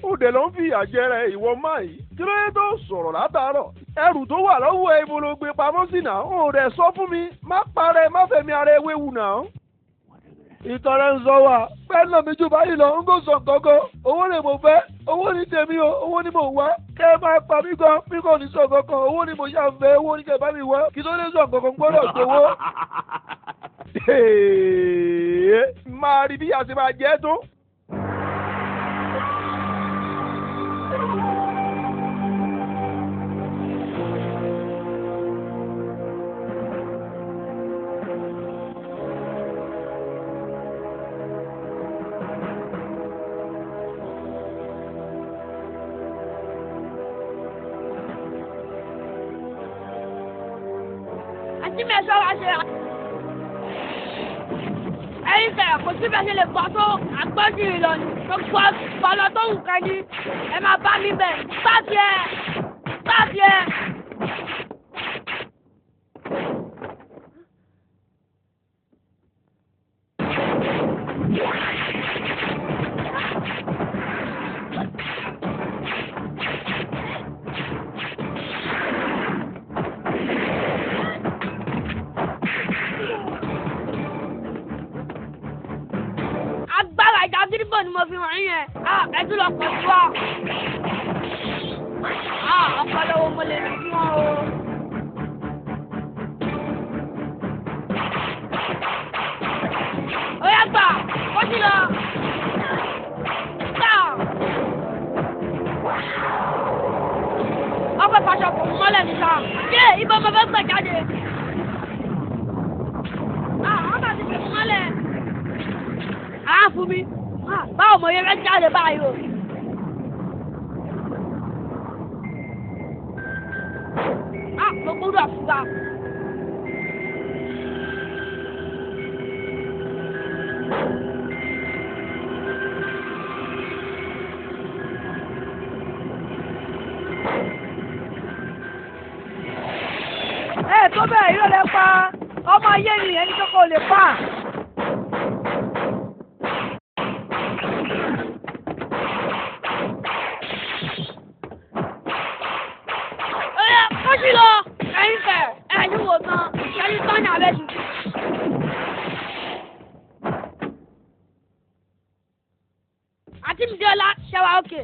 Ó dẹ̀ ló ń fi ìyà jẹrẹ ìwọ máa yìí. Kí ló dé tó sọ̀rọ̀ látàárọ̀? Ẹrù tó wà lọ́wọ́ ẹ ibo ló gbé pamọ́ sí náà. Ó dẹ̀ sọ fún mi, má parẹ́, má fẹ̀mí ara ẹ wéwu náà. Ìtọ́rẹ ń sọ wà pẹ́ náà mi jù báyìí lọ ń kò sọ kankan. Owó lè mo fẹ́, owó ní tèmi o, owó ní mò ń wá. Kẹ́ ẹ máa pa mí gan, mi kò ní sọ kankan. Owó ní mo ṣà ń fẹ́, owó ní kẹ́ bá mi wá. Kí tó lè sọ kankan gbọ́dọ̀ gbowó. Máa rí bí a ṣe máa jẹ́ tó. Àǹtí mi ẹ ṣọ́ra ṣe. Ẹ̀yin fẹ̀ kò sí bẹ́ẹ̀ ṣe lè pọ̀ tó àgbọ́jù ìlọ ni. Gbogbo ọpọlọ tó wù kẹ́ ni ẹ máa bá mi bẹ̀. Sáàtì ẹ̀ sáàtì ẹ̀. Agbára ìjà gídígbò ni mo fi hàn yín yẹn. Ẹ tún lọ pọ̀ sí wa. Ọpọlọ wo mo lè rí fún ọ o. Ó yá gbà, ó sì lọ. Gbà. Ọpẹ́ fàṣọ kò mọ́lẹ̀ níta. Ṣé ibà mo fẹ́ gbà jáde? Wọ́n bá ti fi mọ́lẹ̀. Fún mi. Báwo mo yẹ fẹ́ jáde báyìí o? Mo gbọ́dọ̀ fura. Ẹ tó bẹ́ẹ̀ irọ́ lẹ pa ọmọ ayé ni ẹni tó kọ́ lè pa. Ó sì lọ. Ẹ̀yin fẹ̀, ẹ̀yin wò tán, ẹ̀yin tán ní abẹ́ tuntun. Àǹtí mi Dọ́lá ṣe wà òkè.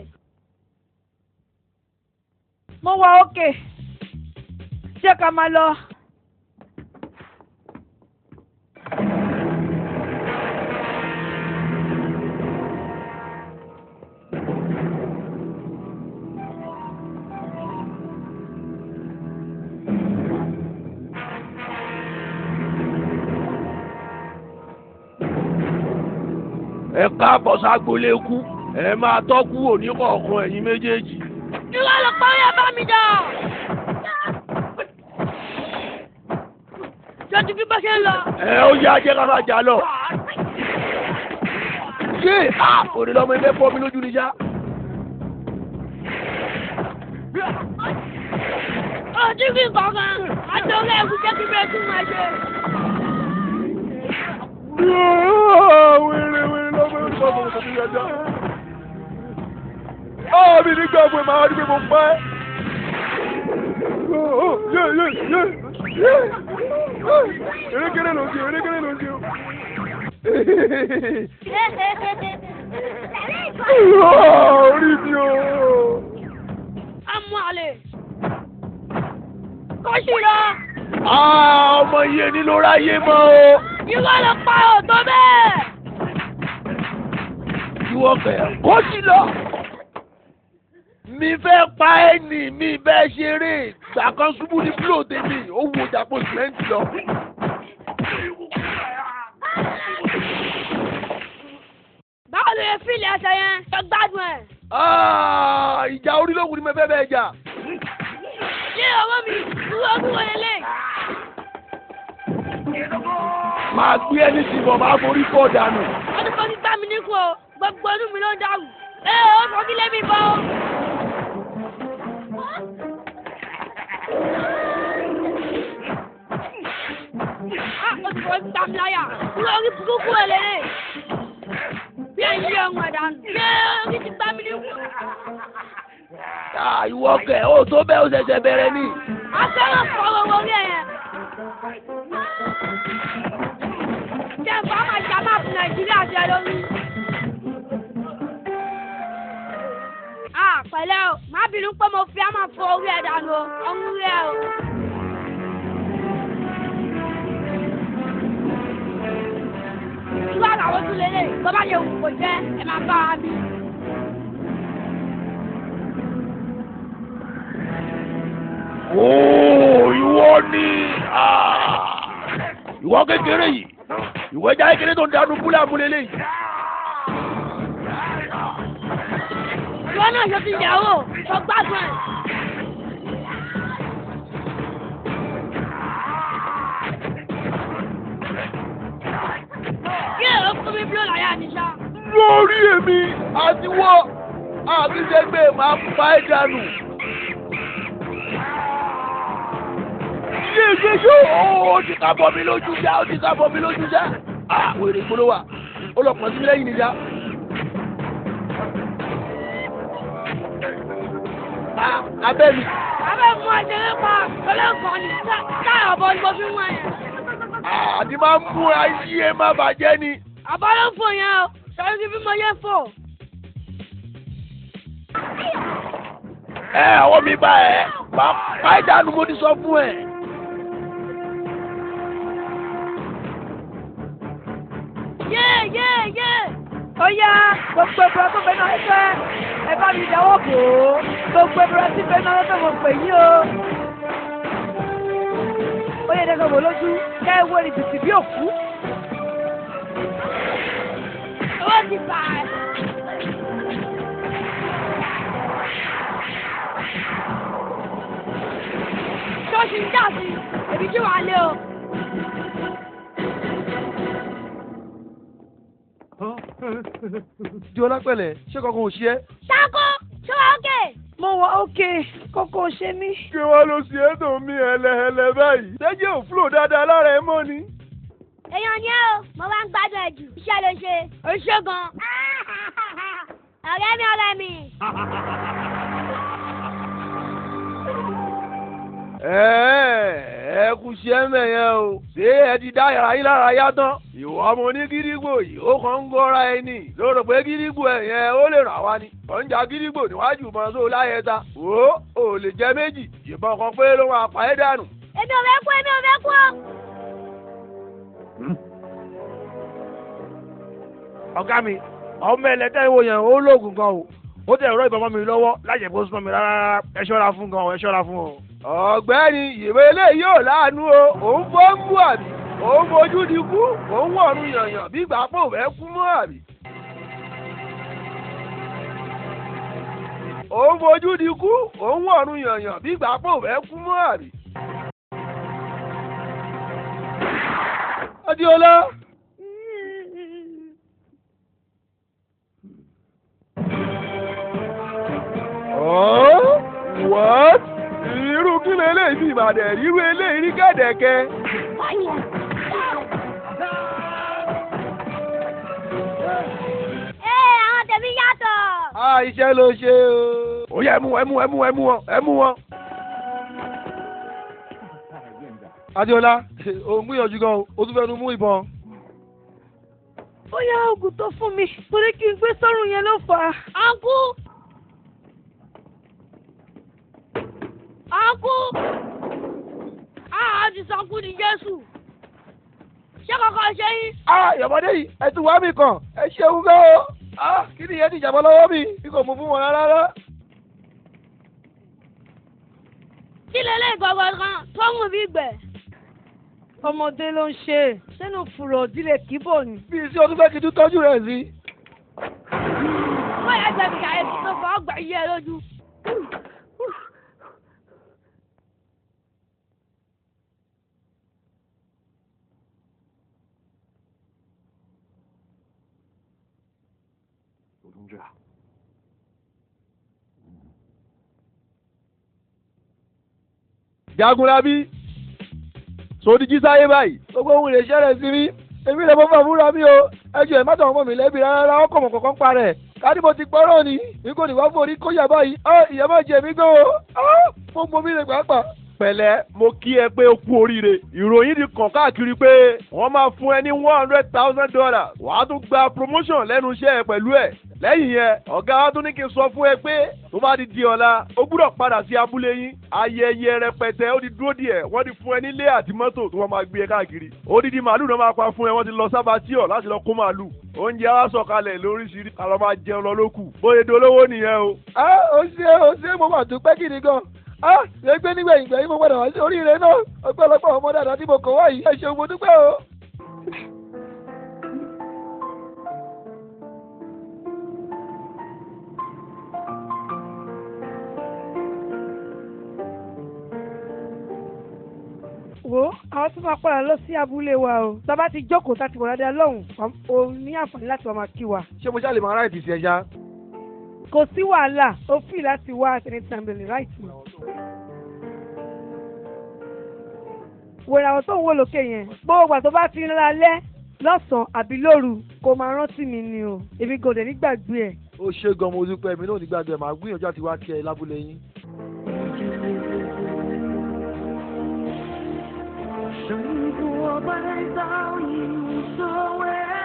Mo wà òkè. Ṣé ká máa lọ? Ẹ káàbọ̀ ságbolé kú, ẹ máa tọ́kú òní kọ̀ọ̀kan ẹ̀yin méjèèjì. Irọ́ ló parí ẹ bá mi dà. Jọjú bí bá ṣe ń lọ. Ẹ ó yá jẹ́ ká máa jà lọ. Ṣé òní lọ́mọ ẹgbẹ́ fọ́ mi lójú ni ṣá? Ojú kí nǹkan àti orí ẹ̀kú jẹ́ kí bẹ́ẹ̀ tún máa ṣe. Wéré wéré lọ́mọ ẹgbẹ́ fọ́ mi lójú ni ṣá. Ọ̀ mi nígbà pé màá rí pé mo pa ẹ́. Erékeré ló ń ṣe, erékeré ló ń ṣe. Orí mi o. Ọmọ àlè. Kó sì lọ. Ọmọ yìí ni ló ráyè mọ́ o. Ìwọ ló pa ò tó bẹ́ẹ̀. Ìwọ fẹ́ kó sì lọ. Mi fẹ́ pa ẹ́ nì mi bẹ́ẹ̀ ṣeré. Ìgbà kan ṣubú ní búlò tèmi, ó wo ìjàpọ̀ sìmẹ́ǹtì lọ. Báwo ló yẹ fíìlì ẹsẹ̀ yẹn? Ṣé gbádùn ẹ̀? Ìjà orílẹ̀-èdè ni mo fẹ́ bẹ́ẹ̀ jà. Ṣé ọwọ́ mi dúró dúró lélẹ̀? Máa gbé ẹni sí bọ̀ máa forí fọ́ dànù. Ọdún kan ti gbá mi níkùn o, gbogbo inú mi ló ń dàrú. Ee, ó sọ kí lé mi bọ́ o. Ó ti fọ́ gbá mi láyà. Dúró orí burúkú ẹ̀ lélẹ̀. Bí ẹ̀yin yẹ ohun ẹ̀dánù. Ṣé orí ti gbá mi níkùn? Ìwọ kẹ̀ ó tó bẹ́ẹ̀ ó ṣẹ̀ṣẹ̀ bẹ̀rẹ̀ ni. A fẹ́ràn fọwọ́ orí ẹ̀ yẹn. Ṣé nǹkan máa jà máa fún Nàìjíríà jẹ lórí? Pẹ̀lẹ́ o, má bínú pé mo fi á máa fọ orí ẹ̀ dànù o, ọ̀hún rí ẹ o. Irú àlàó tún lélẹ̀, tó bá yẹ òun kò jẹ́, ẹ máa bá wa bí. Ooo, ìwọ ni ìwọ kékeré yìí, ìwọ ẹja kékeré tó ń dànù búlẹ̀ àmúlélẹ̀ yìí. Ìwọ náà ṣe ti yàwó, sọ gbádùn ẹ̀. Kí èrò fún mi bí ó láyà ní ṣá? Lórí èmi àti wọ́ àbíṣẹ́gbẹ́ máa pa ẹ́ dànù. Yé yé yó ó ti ká bọ̀ mí lójú já ó ti ká bọ̀ mí lójú já. Wèrè ìpolówó wa, ó lọ pọ̀ sí mi lẹ́yìn níjà. Abẹ́ mi. Abẹ́ mú ẹ̀jẹ̀ pa ọlọ́kàn ní táyà ọ̀bọ ni mo fi wọ́n yẹn. Àti máa ń mú ayé ẹ má bàjẹ́ ni. Àbọ̀ ló ń fò yẹn o, sọ̀rọ̀ kí bí mo yẹ fò. Ẹ ọwọ́ mi bá ẹ, máa pa ẹ́ dànù mo ti sọ fún ẹ. Yé yé yé. Ó yá, gbogbo ìbúra tó bẹ náà ẹgbẹ́ ẹ bá mi dáwọ́ bò ó. Gbogbo ìbúra tí bẹ náà lọ́tọ̀ mo pè yín o. Ó yẹ dẹ́gbẹ́ wò lójú kẹ́ ẹ wo ìbìtì bí òkú. Owó ti bà ẹ́. Ṣọ́ọ̀ṣì ń jà sí, èmi kí wàá lé o. Di ọlápẹ̀lẹ̀, ṣé kankan ò ṣe é? Ṣáko, ṣé wàá ókè? Mo wà ókè, kókó ṣe mí. Kí wá ló ṣe é tó mi ẹlẹ́ẹ̀lẹ́ báyìí? Ṣẹ́jẹ́ ò fúlò dáadáa lára ẹ mọ́ ni. Èèyàn ni ẹ́ o, mo máa ń gbádùn ẹ̀ jù. Iṣẹ́ ló ṣe. O ṣe gan. Ọ̀rẹ́ mi, ọ̀rẹ́ mi. Ẹ kú ṣe é mẹ̀yẹn o. Ṣé ẹ ti dá yàrá yín lára yá tán? Ìwọ ọmọ oní gídígbò yìí ó kàn ń gọ́ra ẹni. Ló rò pé gídígbò ẹ̀ yẹn ó lè ràn wá ni. Ò ń ja gídígbò níwájú mọ́ só láyé ta. Wò ó, ò lè jẹ méjì. Ìbọn kan pé ló máa pa ẹ́ dànù. Èmi ò fẹ́ kú, èmi ò fẹ́ kú o. Ọ̀gá mi, ọmọ ẹlẹ́tẹ̀ ìwò yẹn ó lóògùn gan o. Ó tẹ̀ ẹ̀rọ ìbọn mọ́ mi lọ́wọ́ láì jẹ́ pé ó súnmọ́ mi rárá. Ẹ ṣọ́ra fún gan o, ẹ ṣọ́ra fún o. Ọ̀gbẹ́ni ìwé eléyìí ò láàánú o, òun fọ́ ń bú àbí, òun fojú di kú, òun wọ̀run yànyàn bí ìgbà pò fẹ́ kú mọ́ àbí. Òun fojú di kú, òun wọ̀run yànyàn bí ìgbà pò fẹ́ kú mọ́ àbí. Adéọlá. Oh, what? Irú kí leléyìí fi Ìbàdàn irú eléyìí rí gẹ̀dẹ̀kẹ́. Ee, àwọn tèmi yàtọ̀. Iṣẹ́ ló ṣe o. Ó yá, ẹ mú ẹ mú ẹ mú ẹ mú wọn, ẹ mú wọn. Adéọlá, òun gbìyànjú gan o, ó tún fẹnu mú ìbọn. Bóyá oògùn tó fún mi torí kí n gbé sọ́run yẹn ló fà á. Ọ̀nkú. Ọ̀nkú. Àá ti sọkú ní Jésù. Ṣé kankan ṣe yín? Ìyọ̀mọdé yìí, ẹ tún wá mi kàn, ẹ ṣeun gan o. Kí ni ìyẹn ti jàbọ́ lọ́wọ́ mi? Bí kò mú fún wọn rárá. Kí lélẹ̀ gbọ̀ngàn kan tó ń bí gbẹ̀? Ọmọdé ló ń ṣe é, sínú fùrọ̀ ìdílé kíbò ni. Bí sí ọdún fẹ́ kí tún tọ́jú rẹ̀ sí. Bóyá gbẹ̀mí kàyéfì tó fọ́ ọgbà yẹ lójú. Jagunlabi, sódì jísáyé báyìí. Gbogbo ohun lè ṣẹlẹ̀ sí mi, èmi lè mọ fún àbúrò mi o. Ẹjọ́ ẹ̀ má tàn ọmọ mi lẹ́bi rárá, ọkọ̀ mọ̀ kankan pa rẹ̀. Ká ní mo ti gbọ́rọ̀ ni, mi kò ní wá fún orí kóyà báyìí. Ìyá máa jẹ mí gan o. Mo mọ mi lè pàápàá. Pẹ̀lẹ́, mo kí ẹ pé o kú oríire. Ìròyìn ti kàn káàkiri pé wọ́n máa fún ẹ ní $100,000. Wàá tún gba promotion lẹ́nu iṣẹ́ ẹ pẹ̀lú ẹ̀. Lẹ́yìn yẹn, ọ̀gá wa tún ní kí n sọ fún ẹ pé tó bá ti di ọ̀la, o gbúdọ̀ padà sí abúlé yín. Ayẹyẹ rẹpẹtẹ ó ti dúró díẹ̀, wọ́n ti fún ẹ nílé àti mọ́tò tí wọ́n máa gbé ẹ káàkiri. Odidi màálù náà máa pa fún ẹ, wọ́n ti lọ sábàtíọ̀ láti lọ kó màálù. Oúnjẹ á sọ̀kalẹ̀ lóríṣiríṣi, ká lọ máa jẹun lọ lókù. Bóyá dolówó nìyẹn o. Ó ṣe ó ṣe, mo mà dúpẹ́ gidi gan. Lè gbé nígbẹ̀yìn gbẹ̀yìn mo padà wá sí oríire náà. Ọpẹ́lọpẹ́ ọmọ dáadáa tí mo kọ̀ wá yìí. Ẹ ṣeun, mo dúpẹ́ o. Wo, àwọn tó máa padà lọ sí abúlé wa o. Tá a bá ti jókòó tá a ti wọ̀ dáadáa lọ́hùn-ún, o ní àǹfààní láti wá máa kí wa. Ṣé mo ṣáà lè máa ráìtì sí ẹja? Kò sí wàhálà, o free láti wá at any time lè ráìtì. Wòrà àwọn tó ń wò lókè yẹn. Gbogbo ìgbà tó bá ti ń lálẹ́ lọ́sàn-án àbí lóru, kó máa rántí mi ni o. Èmi kò dẹ̀ nígbàgbé ẹ̀. Ó ṣe gan, mo dúpẹ́, èmi náà ò ní gbàgbé ẹ̀, màá gbìyànjú àti wá kí ẹ lábúlé yín. 生活百早已无所谓。